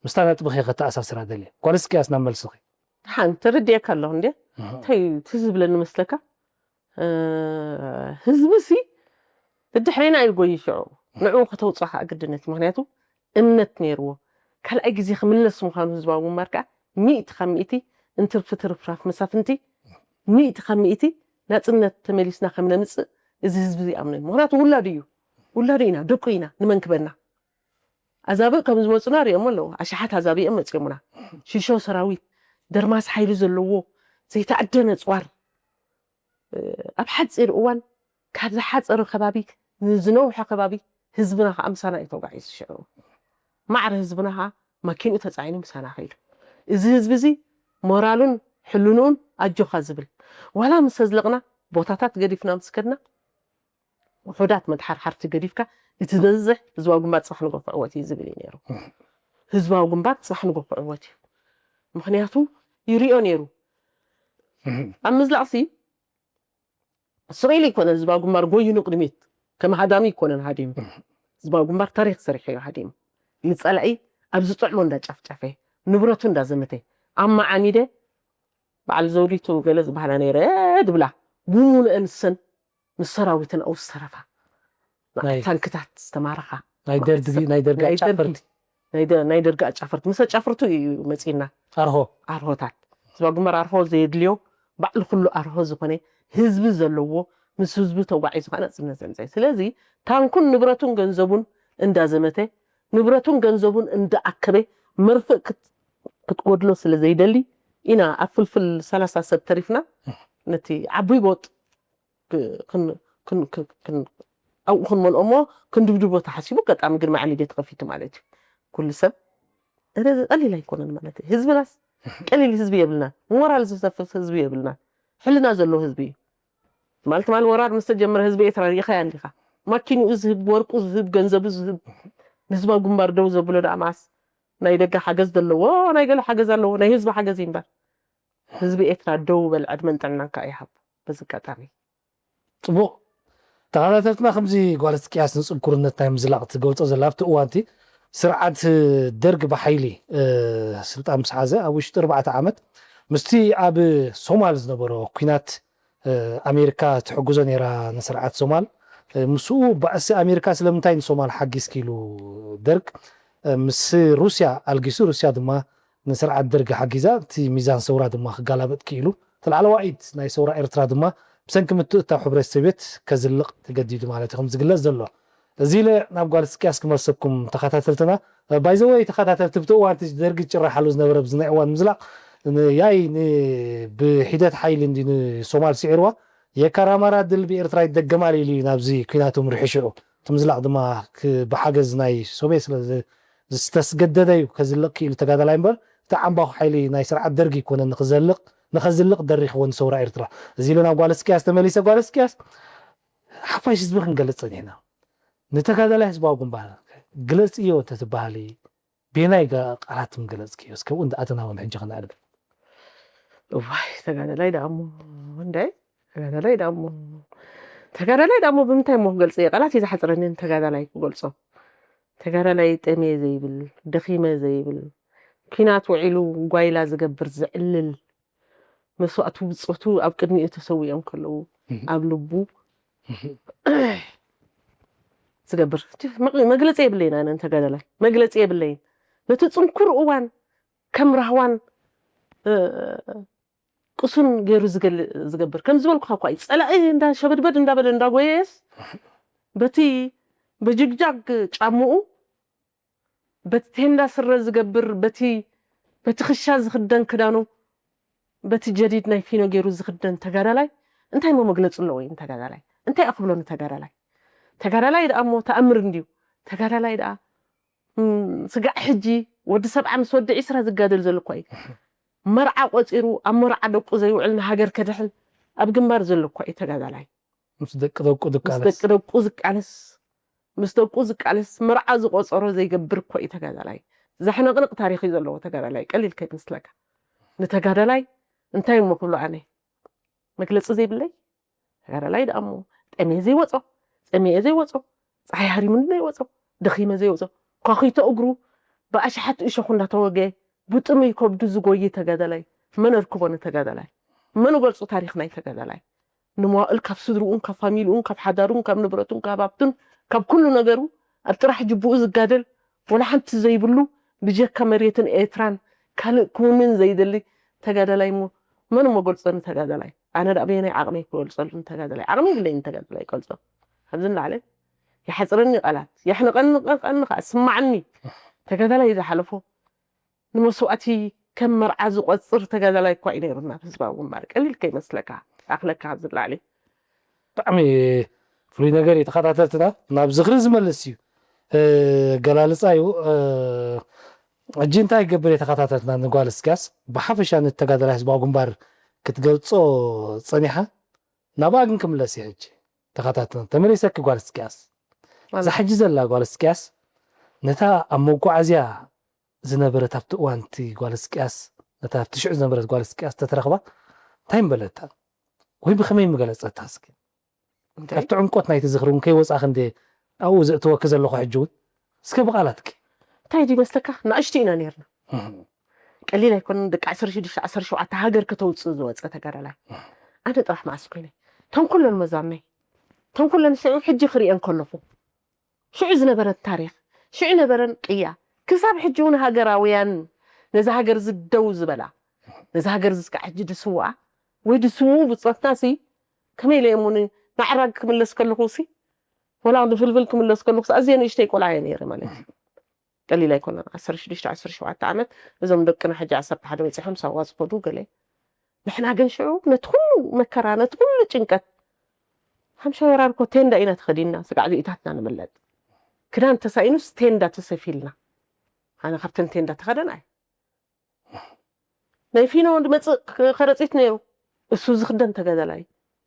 ምስታ ነጥብኺ ከተኣሳስራ ደልየ። ጓል እስቅያስ ናብ መልስኺ። ሓን ተረዲኤካ ኣለኹ እንዴ? እንታይ እዩ ትዝ ዝብለኒ መስለካ? እ፣ ህዝቢ ሲ ብድሕሬና እዩ ጎዩ ሽዑ ንዕኡ ከተውፅኦ ከዓ ግድነት ምክንያቱ እምነት ነይርዎ ካልኣይ ግዜ ክምለስ ምዃኑ ህዝባዊ ግንባር ከዓ ሚእቲ ካብ ሚእቲ እንትርፊ ትርፍራፍ መሳፍንቲ ሚእቲ ካብ ሚእቲ ናፅነት ተመሊስና ከም ነምፅእ እዚ ህዝቢ እዚ ኣምነ ምክንያቱ ውላዱ እዩ ውላዱ ኢና ደቁ ኢና ንመንክበና ኣዛብእ ከም ዝመፁና ሪኦም ኣለዉ ኣሽሓት ኣዛብእ እዮም መፂኦምና ሽሾ ሰራዊት ደርማስ ሓይሊ ዘለዎ ዘይተኣደነ ፅዋር ኣብ ሓፂር እዋን ካብ ዝሓፀረ ከባቢ ንዝነውሐ ከባቢ ህዝብና ከዓ ምሳና እዩ ተጓዒዙ ሽዑ ማዕረ ህዝብና ከዓ ማኪንኡ ተፃዒኑ ምሳና ከይዱ እዚ ህዝቢ እዚ ሞራሉን ሕልንኡን ኣጆኻ ዝብል ዋላ ምስ ኣዝለቕና ቦታታት ገዲፍና ምስ ከድና ውሑዳት መድሓርሓርቲ ገዲፍካ እቲ ዝበዝሕ ህዝባዊ ግንባር ፅባሕ ንጎ ክዕወት እዩ ዝብል እዩ ነይሩ ህዝባዊ ግንባር ፅባሕ ንጎ ክዕወት እዩ ምክንያቱ ይሪኦ ነይሩ ኣብ ምዝላቕሲ ስቕ ኢሉ ይኮነ ህዝባዊ ግንባር ጎዩ ንቅድሚት ከም ሃዳሚ ይኮነን ሃዲሙ ህዝባዊ ግንባር ታሪክ ሰሪሑ እዩ ሃዲሙ ንፀላኢ ኣብ ዝጥዕሞ እንዳጨፍጨፈ ንብረቱ እንዳዘመተ ኣብ መዓሚደ በዓል ዘውዲቱ ገለ ዝበሃላ ነይረ ድብላ ብሙሉአን ንሰን ምስ ሰራዊተን ኣው ዝተረፋ ታንክታት ዝተማረኻ ናይ ደርጊ ናይ ደርጊ ኣጫፈርቲ ናይ ደርጊ ኣጫፈርቲ ምስ ኣጫፈርቱ እዩ መፂና ኣርሆ ኣርሆታት ህዝባ ግንባር ኣርሆ ዘየድልዮ ባዕሉ ኩሉ ኣርሆ ዝኾነ ህዝቢ ዘለዎ ምስ ህዝቢ ተጓዒዙ ከዓ ነፅነት ዘምፀ ስለዚ ታንኩን ንብረቱን ገንዘቡን እንዳዘመተ ንብረቱን ገንዘቡን እንዳኣከበ መርፍእ ክትጎድሎ ስለ ዘይደሊ ኢና ኣብ ፍልፍል ሰላሳ ሰብ ተሪፍና ነቲ ዓቡይ ቦጥ ኣብኡ ክንመልኦ እሞ ክንድብድቦ ተሓሲቡ ኣጋጣሚ ግርማ ዓሚዴ ተኸፊቱ ማለት እዩ ኩሉ ሰብ ቀሊል ኣይኮነን ማለት እዩ ህዝብናስ ቀሊል ህዝቢ የብልና ሞራል ዝሰፍፍ ህዝቢ የብልና ሕልና ዘለዎ ህዝቢ እዩ ትማል ትማል ወራር ምስ ተጀመረ ህዝቢ ኤርትራ ሪኢኻያ እንዲኻ ማኪንኡ ዝህብ ወርቁ ዝህብ ገንዘቡ ዝህብ ንህዝባዊ ግንባር ደው ዘብሎ ደኣ መዓስ ናይ ደገ ሓገዝ ዘለዎ ናይ ገለ ሓገዝ ኣለዎ ናይ ህዝቢ ሓገዝ እዩ እምበር ህዝቢ ኤርትራ ደው በል ዕድመን ጥዕናን ከዓ ይሃብ በዚ ኣጋጣሚ ፅቡቕ ተኸታተልትና ከምዚ ጓል እስቅያስ ንፅንኩርነት ናይ ምዝላቕ ትገልፆ ዘላ ኣብቲ እዋንቲ ስርዓት ደርግ ብሓይሊ ስልጣን ምስ ሓዘ ኣብ ውሽጢ ኣርባዕተ ዓመት ምስቲ ኣብ ሶማል ዝነበሮ ኩናት ኣሜሪካ ትሕግዞ ነይራ ንስርዓት ሶማል ምስኡ ባእሲ ኣሜሪካ ስለምንታይ ንሶማል ሓጊዝኪ ኢሉ ደርግ ምስ ሩስያ ኣልጊሱ ሩስያ ድማ ንስርዓት ደርግ ሓጊዛ እቲ ሚዛን ሰውራ ድማ ክጋላበጥ ክኢሉ እቲ ላዕለዋይ ኢድ ናይ ሰውራ ኤርትራ ድማ ብሰንኪ ምትእትታው ሕብረት ሶቪየት ከዝልቕ ተገዲዱ ማለት እዩ ከም ዝግለጽ ዘሎ እዚ ኢለ ናብ ጓል እስቅያስ ክመልሰኩም ተኸታተልትና ባይዘወይ ተኸታተልቲ ብቲ እዋን እቲ ደርጊ ዝጭረሓሉ ዝነበረ ብዚ ናይ እዋን ምዝላቕ ያይ ብሒደት ሓይሊ እንዲ ንሶማል ስዒርዋ የካራማራ ድል ብኤርትራ ይደገማል ኢሉ እዩ ናብዚ ኩናቶም ርሒሽዑ እቲ ምዝላቕ ድማ ብሓገዝ ናይ ሶቪየት ስለ ዝተስገደደ እዩ ከዝልቕ ክኢሉ ተጋዳላይ እምበር እቲ ዓምባኹ ሓይሊ ናይ ስርዓት ደርጊ ይኮነ ንክዘልቕ ንኸዝልቕ ደሪኽዎ ንሰውራ ኤርትራ እዚ ኢለ ናብ ጓል እስቅያስ ተመሊሰ ጓል እስቅያስ ሓፋሽ ህዝቢ ክንገልጽ ጸኒሕና ንተጋዳላይ ህዝባዊ ግንባር ግለጽዮ እንተትበሃሊ ቤናይ ቃላት ምገለጽክዮ እስከ እውን ኣተና እውን ሕጂ ከነዕልል እዋይ ተጋዳላይ ደኣ እሞ እንዳይ ተጋዳላይ ደኣ እሞ ተጋዳላይ ደኣ እሞ ብምንታይ እሞ ክገልጽ እየ ቃላት እዩ ዝሓፅረኒ ንተጋዳላይ ክገልጾ ተጋዳላይ ጠምየ ዘይብል ደኺመ ዘይብል ኲናት ውዒሉ ጓይላ ዝገብር ዝዕልል መስዋእቱ ብጾቱ ኣብ ቅድሚኡ ተሰዊኦም ከለዉ ኣብ ልቡ ዝገብር መግለፂ የብለይን። ኣነ ንተጋዳላይ መግለፂ የብለይን። ነቲ ፅንኩር እዋን ከም ራህዋን ቁሱን ገይሩ ዝገብር ከም ዝበልኩካ እኳ እዩ። ፀላኢ እንዳሸበድበድ እንዳበለ እንዳጎየየስ በቲ በጅግጃግ ጫምኡ በቲ ቴንዳ ስረ ዝገብር በቲ በቲ ክሻ ዝኽደን ክዳኑ በቲ ጀዲድ ናይ ፊኖ ገይሩ ዝኽደን ተጋዳላይ እንታይ ሞ መግለፂ ኣለዎ? ተጋዳላይ እንታይ ኣኽብሎ ንተጋዳላይ? ተጋዳላይ ደኣ እሞ ተኣምር እንድዩ። ተጋዳላይ ደኣ ስጋዕ ሕጂ ወዲ ሰብዓ ምስ ወዲ ዒስራ ዝጋደል ዘሎ እኳ እዩ። መርዓ ቆፂሩ ኣብ መርዓ ደቁ ዘይውዕል ንሃገር ከድሕን ኣብ ግንባር ዘሎ እኳ እዩ ተጋዳላይ። ምስ ደቂ ደቁ ምስ ዝቃለስ ደቂ ደቁ ዝቃለስ ምስ ደቁ ዝቃለስ መርዓ ዝቆፀሮ ዘይገብር እኮ እዩ ተጋዳላይ። ዘሕነቕንቕ ታሪኽ እዩ ዘለዎ ተጋዳላይ። ቀሊል ከይመስለካ። ንተጋዳላይ እንታይ እሞ ክብሎ ኣነ መግለፂ ዘይብለይ። ተጋዳላይ ደኣ እሞ ጠምየ ዘይወፆ ፀሚኤ ዘይወፆ ፀሓይ ሃሪሙኒ ዘይወፆ ደኺመ ዘይወፆ ኳኺቶ እግሩ ብኣሽሓት እሾኹ እንዳተወገ ብጥሙይ ከብዱ ዝጎይ ተጋዳላይ መን ኣርክቦ ንተጋዳላይ? መን ገልፁ ታሪኽ ናይ ተጋዳላይ? ንመዋእል ካብ ስድርኡን ካብ ፋሚልኡን ካብ ሓዳሩን ካብ ንብረቱን ካብ ሃብቱን ካብ ኩሉ ነገሩ ኣብ ጥራሕ ጅቡኡ ዝጋደል ወላ ሓንቲ ዘይብሉ ብጀካ መሬትን ኤርትራን ካልእ ክውንን ዘይደሊ ተጋዳላይ እሞ መን እሞ ገልጾ ንተጋዳላይ? ኣነ ደኣ በየናይ ዓቕመይ ክገልጸሉ ንተጋዳላይ? ዓቕሚ የብለይን ንተጋዳላይ ክገልጾ። ካብዚ ንላዕሊ ይሓጽረኒ ቃላት፣ የሕንቐኒ ቃል ከዓ ስማዓኒ። ተጋዳላይ ዝሓለፎ ንመስዋእቲ ከም መርዓ ዝቆጽር ተጋዳላይ እኳ እዩ ነይሩ ናብ ህዝባዊ ግንባር። ቀሊል ከይመስለካ፣ ይኣኽለካ ካብዚ ንላዕሊ። ብጣዕሚ ፍሉይ ነገር እዩ። ተኸታተልትና ናብ ዝኽሪ ዝመልስ እዩ። ኣገላልፃ እዩ። ሕጂ እንታይ ይገብር እየ ተኸታተልትና ንጓል እስኪያስ ብሓፈሻ ንተጋዳላይ ህዝባዊ ግንባር ክትገልፆ ፀኒሓ ናብኣ ግን ክምለስ እየ ሕጂ ተኸታተልና ተመሊሰኪ ጓል እስኪያስ እዛ ሕጂ ዘላ ጓል እስኪያስ ነታ ኣብ መጓዓዝያ ዝነበረት ኣብቲ እዋንቲ ጓል እስቅያስ ነታ ኣብቲ ሽዑ ዝነበረት ጓል እስቅያስ ተተረኽባ እንታይ ምበለታ ወይ ብኸመይ ምገለጸታ እስኪ ካብቲ ዕምቆት ናይቲ ዝኽሪ እውን ከይወፃእኺ እንደ ኣብኡ ዘእትወኪ ዘለኹ ሕጂ እውን እስከ ብቓላትኪ እንታይ ድዩ መስለካ ንእሽቱ ኢና ነርና ቀሊል ኣይኮነን ደቂ ዓሰርተ ሽዱሽተ ዓሰርተ ሸውዓተ ሃገር ከተውፅእ ዝወፀ ተጋዳላይ ኣነ ጥራሕ መዓስ ኮይነ ተንኮለን መዛመይ ተንኮለን ስዑ ሕጂ ክሪአን ከለኹ ሽዑ ዝነበረ ታሪኽ ሽዑ ነበረን ቅያ ክሳብ ሕጂ እውን ሃገራውያን ነዛ ሃገር ዝደው ዝበላ ነዛ ሃገር ዝስካ ሕጂ ድስውኣ ወይ ድስውኡ ብፆትና ሲ ከመይ ኢለ እሙኒ ናዕራግ ክምለስ ከለኹ ሲ ወላ ንፍልፍል ክምለስ ከለኹ ኣዝየ ንእሽተይ ቆልዓ እየ ነይረ ማለት እዩ ቀሊል ኣይኮነን ዓሰርተ ሽዱሽተ ዓሰርተ ሸውዓተ ዓመት እዞም ደቅና ሕጂ ዓሰርተ ሓደ በፂሖም ሳዋ ዝኸዱ ገለ ንሕና ግን ሽዑ ነቲ ኩሉ መከራ ነቲ ኩሉ ጭንቀት ሓምሻይ ወራር እኮ ቴንዳ ኢና ተኸዲንና ስጋዕ ዚኢታትና ንብለጥ ክዳን ተሳኢኑስ ቴንዳ ተሰፊልና ኣነ ካብተን ቴንዳ ተኸደን ኣይ ናይ ፊኖ ድመፅእ ከረፂት ነይሩ እሱ ዝኽደን ተጋዳላይ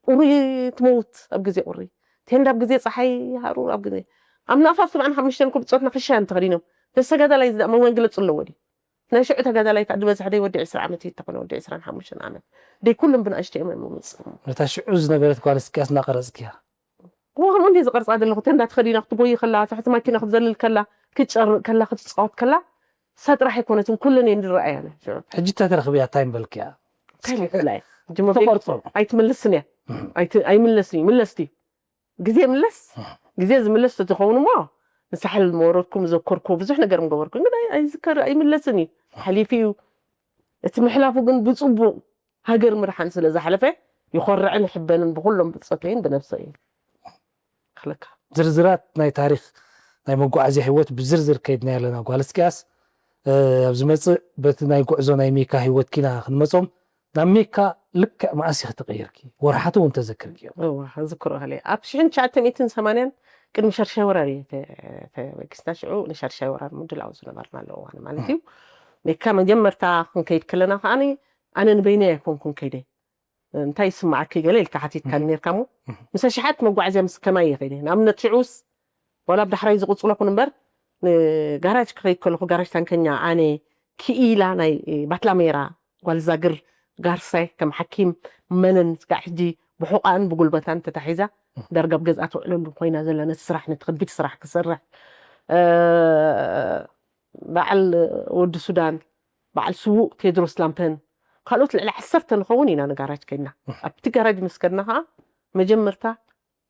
ቁሪ ትመውት ኣብ ግዜ ቁሪ ቴንዳ ኣብ ግዜ ፀሓይ ሃሩር ኣብ ግዜ ኣብ ናፋፍ ሰብዓን ሓሙሽተን ክብፆትና ክሻያን ተኸዲኖም ነዚ ተጋዳላይ እዚ ደኣ መወን ግለፁ ኣለዎ ድዩ ናይ ሽዑ ተጋዳላይ ከዓ ዝበዝሐ ደይ ወዲ ዕስራ ዓመት እዩ ተኾነ ወዲ ዕስራን ሓሙሽተን ዓመት ደይ ኩሎም ብንኣሽተኦም እዮም ምምፅእ ነታ ሽዑ ዝነበረት ጓል እስቅያስ እናቐረፅክያ እዋ ከምኡ እንደ ዝቐርፃ ዘለኹ ተንዳ ተኸዲና ክትጎይ ከላ ትሕቲ ማኪና ክትዘልል ከላ ክትጨርቕ ከላ ክትፃወት ከላ እሳ ጥራሕ ኣይኮነትን ኩለን እየን ዝረኣያነ ሽዑ ሕጂ እንታይ ተረኽብያ እንታይ ምበልክያ እንታይ ምፍላይ ሕጂ ሞባይል ተቆርጾ ኣይትምልስን እያ ኣይት- ኣይምለስን እዩ ምለስቲ ግዜ ምለስ ግዜ ዝምለስ ተትኸውን እሞ ንሳሕል መወረድኩም ዘከርኩ ብዙሕ ነገር ምገበርኩ ግን ኣይ- ኣይዝከር ኣይምለስን እዩ ሓሊፉ እዩ እቲ ምሕላፉ ግን ብፅቡቅ ሃገር ምድሓን ስለ ዝሓለፈ ይኾርዕን ይሕበንን ብኩሎም ብፀተይን ብነብሰይን ክልካ ዝርዝራት ናይ ታሪክ ናይ መጓዓዝያ ህይወት ብዝርዝር ከይድና ኣለና ጓል እስቅያስ ኣብ ዝመፅእ በቲ ናይ ጉዕዞ ናይ ሜካ ህይወትኪና ክንመፆም ናብ ሜካ ልክዕ መኣስ ኢኺ ተቐይርኪ ወርሓቱ እውን ተዘክርኪ እዮም እዋ ዝክሮ ከለ ኣብ ሽሕን ትሽዓተ ሚእትን ሰማንያን ቅድሚ ሻድሻይ ወራር እዩ ተበጊስና ሽዑ ንሻድሻይ ወራር ምድላው ዝነበርና ኣለዎ እዋን ማለት እዩ ሜካ መጀመርታ ክንከይድ ከለና ከዓኒ ኣነ ንበይነይ ኣይኮንኩን ከይደ እንታይ ይስማዓኪ ገለ ኢልካ ሓቲትካኒ ነርካ እሞ ምስ ኣሽሓት መጓዓዝያ ምስ ከማይ እየ ከይደ ንኣብነት ሽዑስ ዋላ ኣብ ዳሕራይ ዝቕፅሎ ኩን እምበር ንጋራጅ ክኸይድ ከለኹ ጋራጅ ታንከኛ ኣነ ክኢላ ናይ ባትላሜራ ጓል ዛግር ጋርሳይ ከም ሓኪም መነን ስጋዕ ሕጂ ብሑቓን ብጉልበታን ተታሒዛ ዳርጋ ኣብ ገዝኣ ትውዕለሉ ኮይና ዘላ ነቲ ስራሕ ነቲ ከቢድ ስራሕ ክሰርሕ በዓል ወዲ ሱዳን በዓል ስዉእ ቴድሮስ ላምፐን ካልኦት ልዕሊ ዓሰርተ ንኸውን ኢና ንጋራጅ ከይድና። ኣብቲ ጋራጅ ምስ ከድና ከዓ መጀመርታ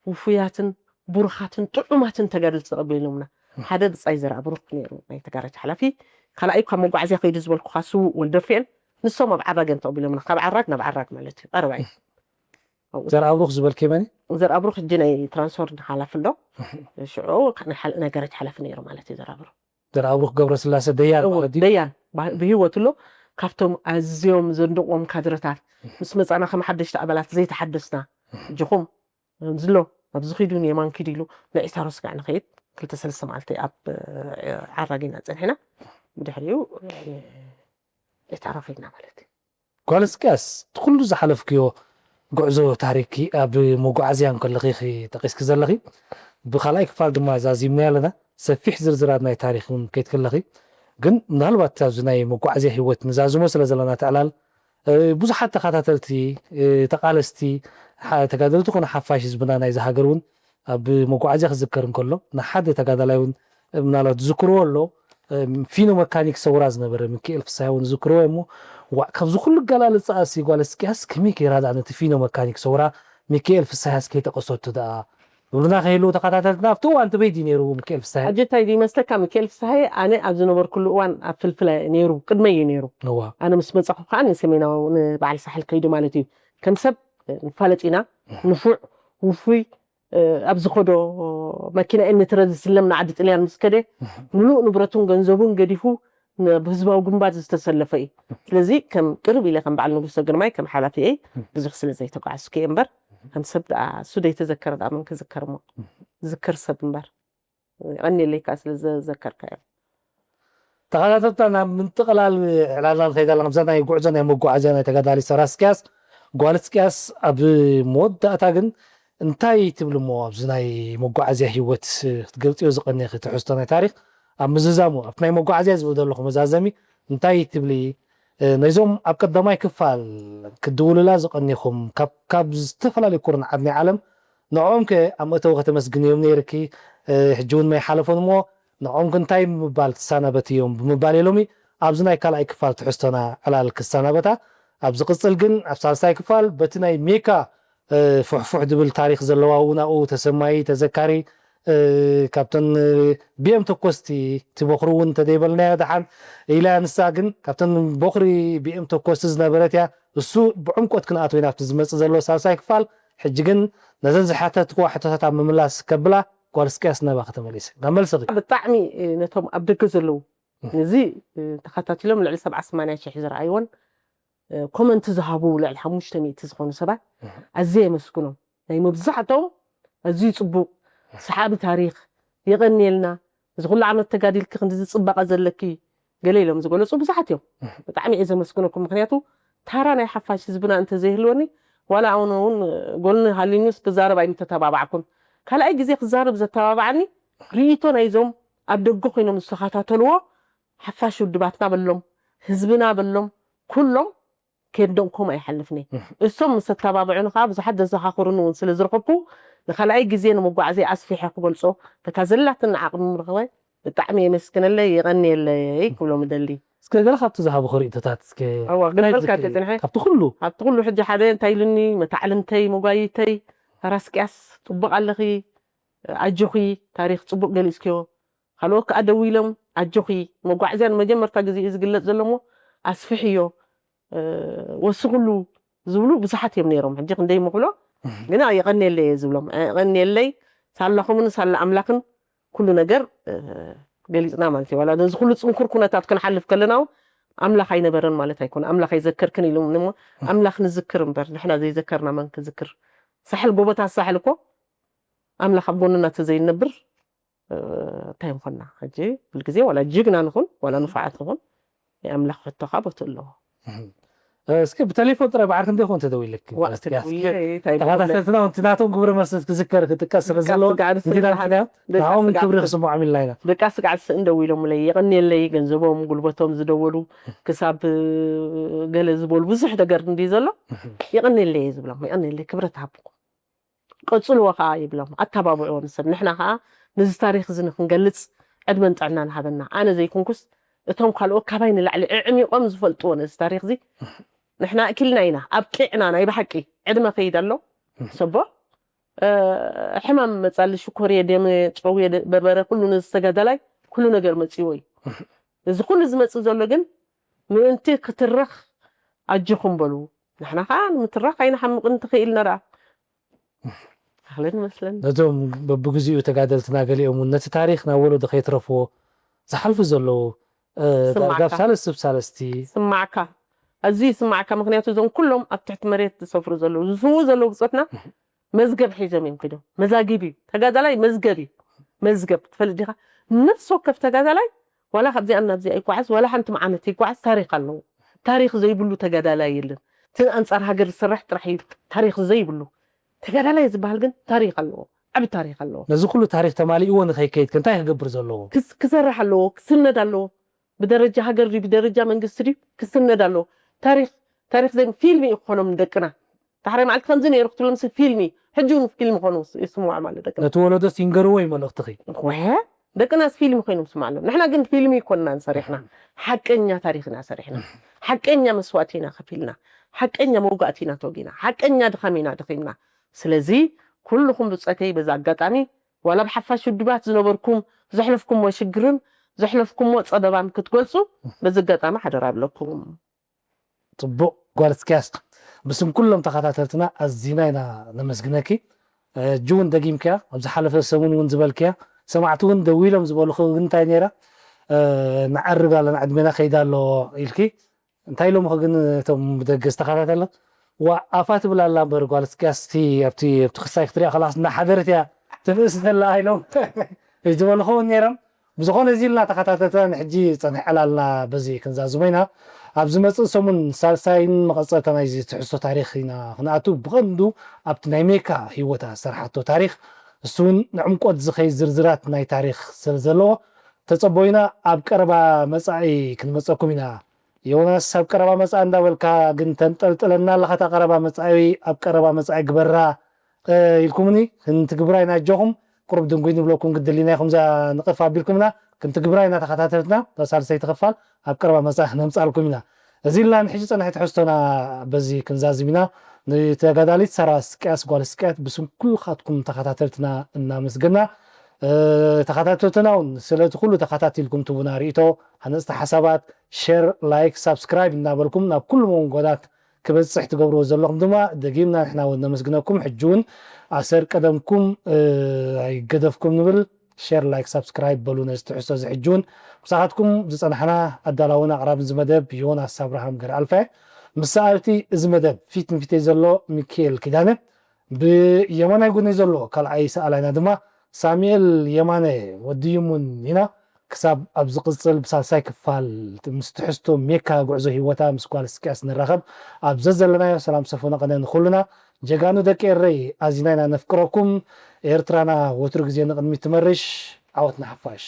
ውፉያትን ብሩኻትን ጥዑማትን ተጋደልቲ ተቐቢሎምና። ሓደ ብጻይ ዘርኣብሩኽ ነይሩ ናይቲ ጋራጅ ሓላፊ፣ ካልኣይ ካብ መጓዓዝያ ከይዱ ዝበልኩኻ ስዉእ ወልደርፍኤል፣ ንሶም ኣብ ዓራገን ተቐቢሎምና። ካብ ዓራግ ናብ ዓራግ ማለት እዩ፣ ቀረባ እዩ። ኣብኡ ዘርኣብሩኽ ዝበልከ መን እዩ? ዘርኣብሩኽ ሕጂ ናይ ትራንስፖርት ሓላፊ ኣሎ። ሽዑ ናይ ሓል-፣ ናይ ጋራጅ ሓላፊ ነይሩ ማለት እዩ ዘርኣብሩኽ። ዘርኣብሩኽ ገብረስላሰ ደያን እወ፣ ማለት እዩ። ደያን ባ-፣ ብህይወት ኣሎ። ካብቶም ኣዝዮም ዘንድቕዎም ካድረታት፣ ምስ መጻና ከም ሓደሽቲ ኣባላት ዘይተሓደስና፣ እጅኹም ኣብዚ ኣሎ፣ ኣብዚ ኺዱ፣ ንየማን ኪዱ ኢሉ፣ ንዒሳሮ ስጋዕ ንኸይድ፣ ክልተ ሰለስተ መዓልቲ ኣብ፣ እ፣ ዓራጊና ጸኒሕና። ብድሕሪኡ፣ እ፣ ዒሳሮ ኸይድና ማለት እዩ። ጓል እስቅያስ፣ እቲ ኩሉ ዝሓለፍክዮ ጉዕዞ ታሪኽኪ ኣብ መጓዓዝያ እንከለኺ ኢኺ ጠቒስኪ ዘለኺ፣ ብኻልኣይ ክፋል ድማ ዛዚምናዮ ኣለና። ሰፊሕ ዝርዝራት ናይ ታሪኽ እውን ከይድ ከለኺ፣ ግን ምናልባት ኣብዚ ናይ መጓዓዝያ ህይወት ንዛዝሞ ስለ ዘለና እቲ ዕላል፣ እ፣ ብዙሓት ተኸታተልቲ፣ እ፣ ተቓለስቲ፣ ሓ-፣ ተጋደልቲ ኮነ ሓፋሽ ህዝብና ናይዚ ሃገር እውን ኣብ መጓዓዝያ ክዝከር እንከሎ፣ ንሓደ ተጋዳላይ እውን፣ እ፣ ምናልባት ዝዝክርዎ ኣሎ፣ እ፣ ፊኖ መካኒክ ሰውራ ዝነበረ ሚካኤል ፍስሃየ እውን ዝዝክርዎ እሞ፣ ዋዕ፣ ካብዚ ኩሉ ኣገላልጻ እሲ ጓል እስቅያስ ከመይ ገይራ ደኣ ነቲ ፊኖ መካኒክ ሰውራ ሚካኤል ፍስሃየስ ከይጠቐሰቶ ደኣ? ዝብሉና ከይህልዉ ተኸታተልትና፣ ኣብቲ እዋን ትበይ ድዩ ነይሩ ሚካኤል ፍስሃየ? ሕጂ እንታይ ድዩ መስለካ፣ ሚካኤል ፍስሃየ ኣነ ኣብ ዝነበርኩሉ እዋን ኣብ ፍልፍል ነይሩ፣ ቅድመይ እዩ ነይሩ። እዋ። ኣነ ምስ መጻኹ ከዓ ንሰሜናዊ፣ ንበዓል ሳሕል ከይዱ ማለት እዩ። ከም ሰብ ንፋለጥ ኢና፣ ንፉዕ፣ ውፉይ፣ እ፣ ኣብ ዝኸዶ መኪና ኤን ትረ ዝስለም ንዓዲ ጥልያን ምስ ከደ፣ ምሉእ ንብረቱን ገንዘቡን ገዲፉ ን-፣ ብህዝባዊ ግንባር ዝተሰለፈ እዩ። ስለዚ ከም ቅርብ ኢለ ከም በዓል ንጉሰ ግርማይ ከም ሓላፊ እየ ብዙሕ ስለ ዘይተጓዓዝኩ እየ እምበር፣ ከም ሰብ ደኣ እሱ ዘይተዘከረ ደኣ መን ክዝከር እሞ? ዝዝከር ሰብ እምበር። የቐንየለይ ከኣ ስለ ዘዘከርካዮ። ተኸታተልትና ናብ ምጥቕላል ዕላልና ንኸይድ ኣለና። ብዛ ናይ ጉዕዞ ናይ መጓዓዝያ ናይ ተጋዳሊ ሰራ እስቅያስ፣ ጓል እስቅያስ፣ ኣብ መወዳእታ ግን እንታይ ትብሊ እሞ ኣብዚ ናይ መጓዓዝያ ህይወት ክትገልጽዮ ዝቐንየኺ ትሕዝቶ ናይ ታሪኽ ኣብ ምዝዛሙ፣ ኣብቲ ናይ መጓዓዝያ ዝብል ዘለኹ መዛዘሚ እንታይ ትብሊ? እ፣ ነዞም ኣብ ቀዳማይ ክፋል ክትድውሉላ ዝቐንየኹም ካብ፣ ካብ ዝተፈላለዩ ኩርናዓት ናይ ዓለም ንዕኦም ከ ኣብ መእተዊ ከተመስግንዮም ነይርኪ። እ፣ ሕጂ እውን ማይ ሓለፎን እሞ ንዕኦም ከ እንታይ ብምባል ትሰናበትዮም ብምባል እየ ሎሚ ኣብዚ ናይ ካልኣይ ክፋል ትሕዝቶና ዕላል ክሰናበታ። ኣብ ዝቕጽል ግን ኣብ ሳልሳይ ክፋል በቲ ናይ ሜካ፣ እ፣ ፉሕፉሕ ድብል ታሪኽ ዘለዋ እውን ኣብኡ ተሰማይ ተዘካሪ፣ እ፣ ካብተን፣ እ፣ ቢኤም ተኮስቲ እቲ ቦኽሪ እውን እንተደይበልናዮ ደሓን ኢላ እያ። ንሳ ግን ካብተን ቦኽሪ ቢኤም ተኮስቲ ዝነበረት እያ። እሱ ብዕምቆት ክንኣትዎ ኢና ኣብቲ ዝመጽእ ዘሎ ሳልሳይ ክፋል። ሕጂ ግን ነዘን ዝሓተትክዋ ሕቶታት ኣብ ምምላስ ከብላ ጓል እስቅያስ ናባኺ ተመሊሰ። ናብ መልስኺ። ብጣዕሚ፣ እ፣ ነቶም ኣብ ደገ ዘለዉ፣ እህ። ነዚ፣ እ፣ ተኸታቲሎም ልዕሊ ሰብዓ ሰማንያ ሽሕ ዝረኣይዎን፣ እ፣ ኮመንት ዝሃቡ ልዕሊ ሓሙሽተ ሚእቲ ዝኾኑ ሰባት እህ። ኣዝየ የመስግኖም። ናይ መብዛሕቶም ኣዝዩ ጽቡቕ፣ ሰሓቢ ታሪኽ፣ የቐንየልና፣ እዚ ኩሉ ዓመት ተጋዲልኪ ክንድዚ ጽባቐ ዘለኪ፣ ገለ ኢሎም ዝገለጹ ብዙሓት እዮም። እህ። ብጣዕሚ እየ ዘመስግነኩም። ምኽንያቱ ታራ ናይ ሓፋሽ ህዝብና እንተዘይህልወኒ፣ ዋላ ኣነ እውን ጎልኒ ሃልዩኒስ ክዛረብ ኣይምተተባባዕኩን። ካልኣይ ግዜ ክዛረብ ዘተባባዓኒ ርእይቶ ናይዞም ኣብ ደገ ኮይኖም ዝተኸታተልዎ ሓፋሽ ውድባትና በሎም፣ ህዝብና በሎም፣ ኩሎም ከየድነቕኩም ኣይሓልፍን እየ። እህ። እሶም ምስ ኣተባብዑኒ ከኣ ብዙሓት ዘዘኻኽሩኒ እውን ስለ ዝረኸብኩ፣ ንኻልኣይ ግዜ ንመጓዓዝያ ኣስፊሐ ክገልጾ፣ በታ ዘላትኒ ዓቕሚ ምርኽበ ብጣዕሚ የመስግነለይ፣ የቐንየለይ ክብሎም እደሊ። እስከ ገለ ካብቲ ዝሃብኹ ርእይቶታት እስከ እዋ፣ እንታይ ገለ በልካ ዝከ-፣ ተጽንሐ? ካብቲ ኩሉ? ካብቲ ኩሉ ሕጂ ሓደ እንታይ ኢሉኒ፣ መታዕልምተይ፣ መጓይተይ፣ ተራ እስቅያስ፣ ጽቡቕ ኣለኺ፣ ኣጆኺ፣ ታሪኽ ጽቡቕ ገሊጽክዮ። ካልኦት ከኣ ደው ኢሎም፣ ኣጆኺ፣ መጓዓዝያ ንመጀመርታ ግዜ እዩ ዝግለጽ ዘሎ እሞ ኣስፍሕዮ፣ እ፣ ወስኽሉ ዝብሉ ብዙሓት እዮም ነይሮም። ሕጂ ክንደይ ምኽሎ፣ እህ። ግና የቐንየለይ እየ ዝብሎም። የቐንየለይ፣ ሳላኹምን ሳላ ኣምላኽን ኩሉ ነገር፣ እ፣ ገሊጽና ማለት እዩ። ዋላ ነዚ ኩሉ ጽንኩር ኩነታት ክንሓልፍ ከለና እውን ኣምላኽ ኣይነበረን ማለት ኣይኮነ። ኣምላኽ ኣይዘከርክን ኢሎም እሞ፣ እህ። ኣምላኽ ንዝክር እምበር፣ ንሕና ዘይዘከርና መን ክዝክር? ሳሕል፣ ጎቦታት ሳሕል እኮ ኣምላኽ ኣብ ጎንና ተዘይነብር፣ እ፣ እንታይ ምኾንና? ሕጂ ኩሉ ግዜ ዋላ ጅግና ንኹን፣ ዋላ ንፉዓት ንኹን፣ ናይ ኣምላኽ ሕቶ ከኣ ቦትኡ ኣለዎ። እህ። እ፣ እስከ ብቴሌፎን ጥራይ ባዕልኪ እንደ ኮን ተደዊልኪ? ዋ፣ እስከ፣ እስከ ተደዊለ፣ እንታይ ተኸታተልትና ብለ? እውን እቲ ናቶም ግብረ መልሲ ክዝከር ክጥቀስ ስለ ክጥቀስ ዘለዎ፣ ስጋዕ ንስን እንዲና ደሓን፣ ንስናዮ፣ ደቂ ንዕኦም ስጋዕ ክብሪ ንስን። ክስምዖም ኢልና ኢና። ደቂ ስጋዕ ንስን እንደው ኢሎምለይ፣ የቐንየለይ፣ ገንዘቦም፣ ጉልበቶም ዝደወሉ፣ ክሳብ፣ እ፣ ገለ ዝበሉ ብዙሕ ነገር እንዲ ዘሎ፣ እህ። የቐንየለይ እየ ዝብሎም፣ የቐንየለይ፣ ክብረት ሃብኩም። ቀጽልዎ ከኣ ይብሎም፣ ኣተባብዕዎ ንሰብ። ንሕና ከኣ ነዚ ታሪኽ እዚ ንክንገልጽ ዕድመን ጥዕናን ሃበና። ኣነ ዘይኩንኩስ እቶም ካልኦት ካባይ ንላዕሊ ኣዕሚቖም ዝፈልጥዎ ነዚ ታሪኽ እዚ ንሕና ኣኪልና ኢና ኣብቂዕና ናይ ብሓቂ ዕድመ ከይድ ኣሎ ሰቦ ሕማም መጻሊ ሽኮር የደም ጨው በርበረ ኩሉ ነዚ ተጋዳላይ ኩሉ ነገር መጽዎ እዩ። እዚ ኩሉ ዝመጽእ ዘሎ ግን ምእንቲ ክትረኽ ኣጆኹም በሉ። ንሕና ከዓ ንምትራኽ ኣይንሓምቕን ትኽኢልና ደኣ ኣኽለን መስለን። ነቶም በብግዚኡ ተጋደልትና ገሊኦም እውን ነቲ ታሪኽ ናብ ወለዶ ከይትረፍዎ ዝሓልፉ ዘለዉ እ፣ ዳርጋ ስማዕካ ሳልስ ስብ ሳለስቲ ስማዕካ ኣዝዩ ይስማዕካ። ምክንያቱ እዞም ኩሎም ኣብ ትሕቲ መሬት ዝሰፍሩ ዘለዉ ዝስውኡ ዘለዉ ብፆትና መዝገብ ሒዞም እዮም ከይዶም። መዛጊብ እዩ ተጋዳላይ፣ መዝገብ እዩ። መዝገብ ትፈልጥ ዲኻ? ነፍሲ ወከፍ ተጋዳላይ ዋላ ካብዚኣ ናብዚኣ ይጓዓዝ፣ ዋላ ሓንቲ መዓነት ይጓዓዝ፣ ታሪክ ኣለዎ። ታሪክ ዘይብሉ ተጋዳላይ የለን። እቲ ኣንፃር ሃገር ዝስራሕ ጥራሕ እዩ ታሪክ ዘይብሉ። ተጋዳላይ ዝበሃል ግን ታሪክ ኣለዎ፣ ዓቢ ታሪክ ኣለዎ። ነዚ ኩሉ ታሪክ ተማሊእዎ ንኸይከይድ ከ እንታይ ክገብር ዘለዎ? ክስ- ክሰርሕ ኣለዎ፣ ክስነድ ኣለዎ። ብደረጃ ሃገር ድዩ ብደረጃ መንግስቲ ድዩ ክስነድ ኣለዎ። ታሪክ ታሪክ ዘይ ፊልም እዩ ክኾኖም ንደቅና። ዳሕራይ መዓልቲ ከምዚ ነይሩ ክትብሎም ሲ ፊልም እዩ። ሕጂ እውን ፊልም ኾኑ ይስምዖም ኣሎ ደቅና። ነቲ ወለዶስ ይንገርዎ እዩ መልእኽትኺ። ወ ደቅናስ ፊልም ኮይኖም ስምዓ ኣለዎም። ንሕና ግን ፊልም ይኮንና ሰሪሕና፣ ሓቀኛ ታሪክ ኢና ሰሪሕና፣ ሓቀኛ መስዋእቲ ኢና ከፊልና፣ ሓቀኛ መውጋእቲ ኢና ተወጊና፣ ሓቀኛ ድኻም ኢና ደኺምና። ስለዚ ኩልኹም ብፀተይ በዚ ኣጋጣሚ ዋላ ብሓፋሽ ውድባት ዝነበርኩም ዘሕለፍኩሞ ሽግርን ዘሕለፍኩሞ ፀበባን ክትገልፁ በዚ ኣጋጣሚ ሓደራ ኣለኩም። ፅቡቕ ጓል እስኪያስ፣ ብስም ኩሎም ተኸታተልትና ኣዚና ኢና ነመስግነኪ። ሕጂ እውን ደጊምክያ ኣብ ዝሓለፈ ሰሙን እውን ዝበልክያ፣ ሰማዕቲ እውን ደው ኢሎም ዝበሉኺ ግን እንታይ ነይራ፣ ንዓርግ ኣለና ዕድሜና ከይዳ ኣለዎ ኢልኪ። እንታይ ኢሎምኺ ግን እቶም ብደገ ዝተኸታተልና? ዋ ኣፋ ትብል ኣላ እምበር ጓል እስኪያስ፣ እቲ ኣብቲ ኣብቲ ክሳይ ክትሪኣ ከላስ እንዳሓደረት እያ ትንእስ ዘላ ኢሎም ዝበሉኺ እውን ነይሮም። ብዝኾነ እዚ ኢልና ተኸታተልትና ንሕጂ ጸንሕ ዕላልና በዚ ክንዛዝሞ ኢና። ኣብ ዝመጽእ ሰሙን ሳልሳይን መቐጸልታ ናይዚ ትሕዝቶ ታሪኽ ኢና ክንኣቱ። ብቐንዱ ኣብቲ ናይ ሜካ ህይወታ ዝሰርሓቶ ታሪኽ፣ እሱ እውን ንዕምቆት ዝኸይድ ዝርዝራት ናይ ታሪኽ ስለ ዘለዎ ተጸበዩና። ኣብ ቀረባ መጻኢ ክንመጸኩም ኢና። ዮናስ ኣብ ቀረባ መጻኢ እንዳበልካ ግን ተንጠልጥለና ኣለኻ። እታ ቀረባ መጻኢ ኣብ ቀረባ መጻኢ ግበራ። ኢልኩምኒ ክንትግብራ ኢና ኣጆኹም። ቁሩብ ድንጉይ ንብለኩም ግድል ኢና ኢኹም እዛ ንቕፍ ኣቢልኩምና። ክንትግብራ ኢና ተኸታተልትና። እታ ሳልሰይቲ ክፋል ኣብ ቀረባ መጻኢ ክነምጻልኩም ኢና። እዚ ኢልና ንሕጂ ጸናሒ ትሕዝቶና በዚ ክንዛዝም ኢና። ንተጋዳሊት ሳራ ስቅያስ ጓል ስቅያት ብስም ኩልኻትኩም ተኸታተልትና እናመስገና፣ ተኸታተልትና እውን ስለቲ ኩሉ ተኸታቲልኩም ትቡና ርእቶ፣ ሃነፅቲ ሓሳባት፣ ሸር፣ ላይክ፣ ሳብስክራይብ እናበልኩም ናብ ኩሉ መንጎዳት ክበፅሕ ትገብርዎ ዘለኹም ድማ ደጊምና ንሕና እውን ነመስግነኩም። ሕጂ እውን ኣሰር ቀደምኩም ኣይገደፍኩም ንብል። ሸር፣ ላይክ፣ ሳብስክራይብ በሉ ነዚ ትሕዝቶ እዚ። ሕጂ እውን ምሳኻትኩም ዝፀናሕና ኣዳላውን ኣቕራብን እዚ መደብ ዮናስ ኣብርሃም ገረኣልፋ፣ ምስ ሰኣልቲ እዚ መደብ ፊት ንፊተይ ዘሎ ሚካኤል ኪዳነ፣ ብየማናይ ጎነይ ዘሎ ካልኣይ ሰኣላይና ድማ ሳሙኤል የማነ ወዲ ይሙን ኢና። ክሳብ ኣብ ዝቕጽል ብሳልሳይ ክፋል ምስ ትሕዝቶ ሜካ ጉዕዞ ህይወታ ምስ ጓል እስቅያስ ንራኸብ። ኣብ ዘዘለናዮ ሰላም ሰፈኖ ቐነ ንኹልና። ጀጋኑ ደቂ ኤረይ ኣዚና ኢና ነፍቅረኩም። ኤርትራና ወትሩ ግዜ ንቕድሚት ትመርሽ። ዓወት ንሓፋሽ።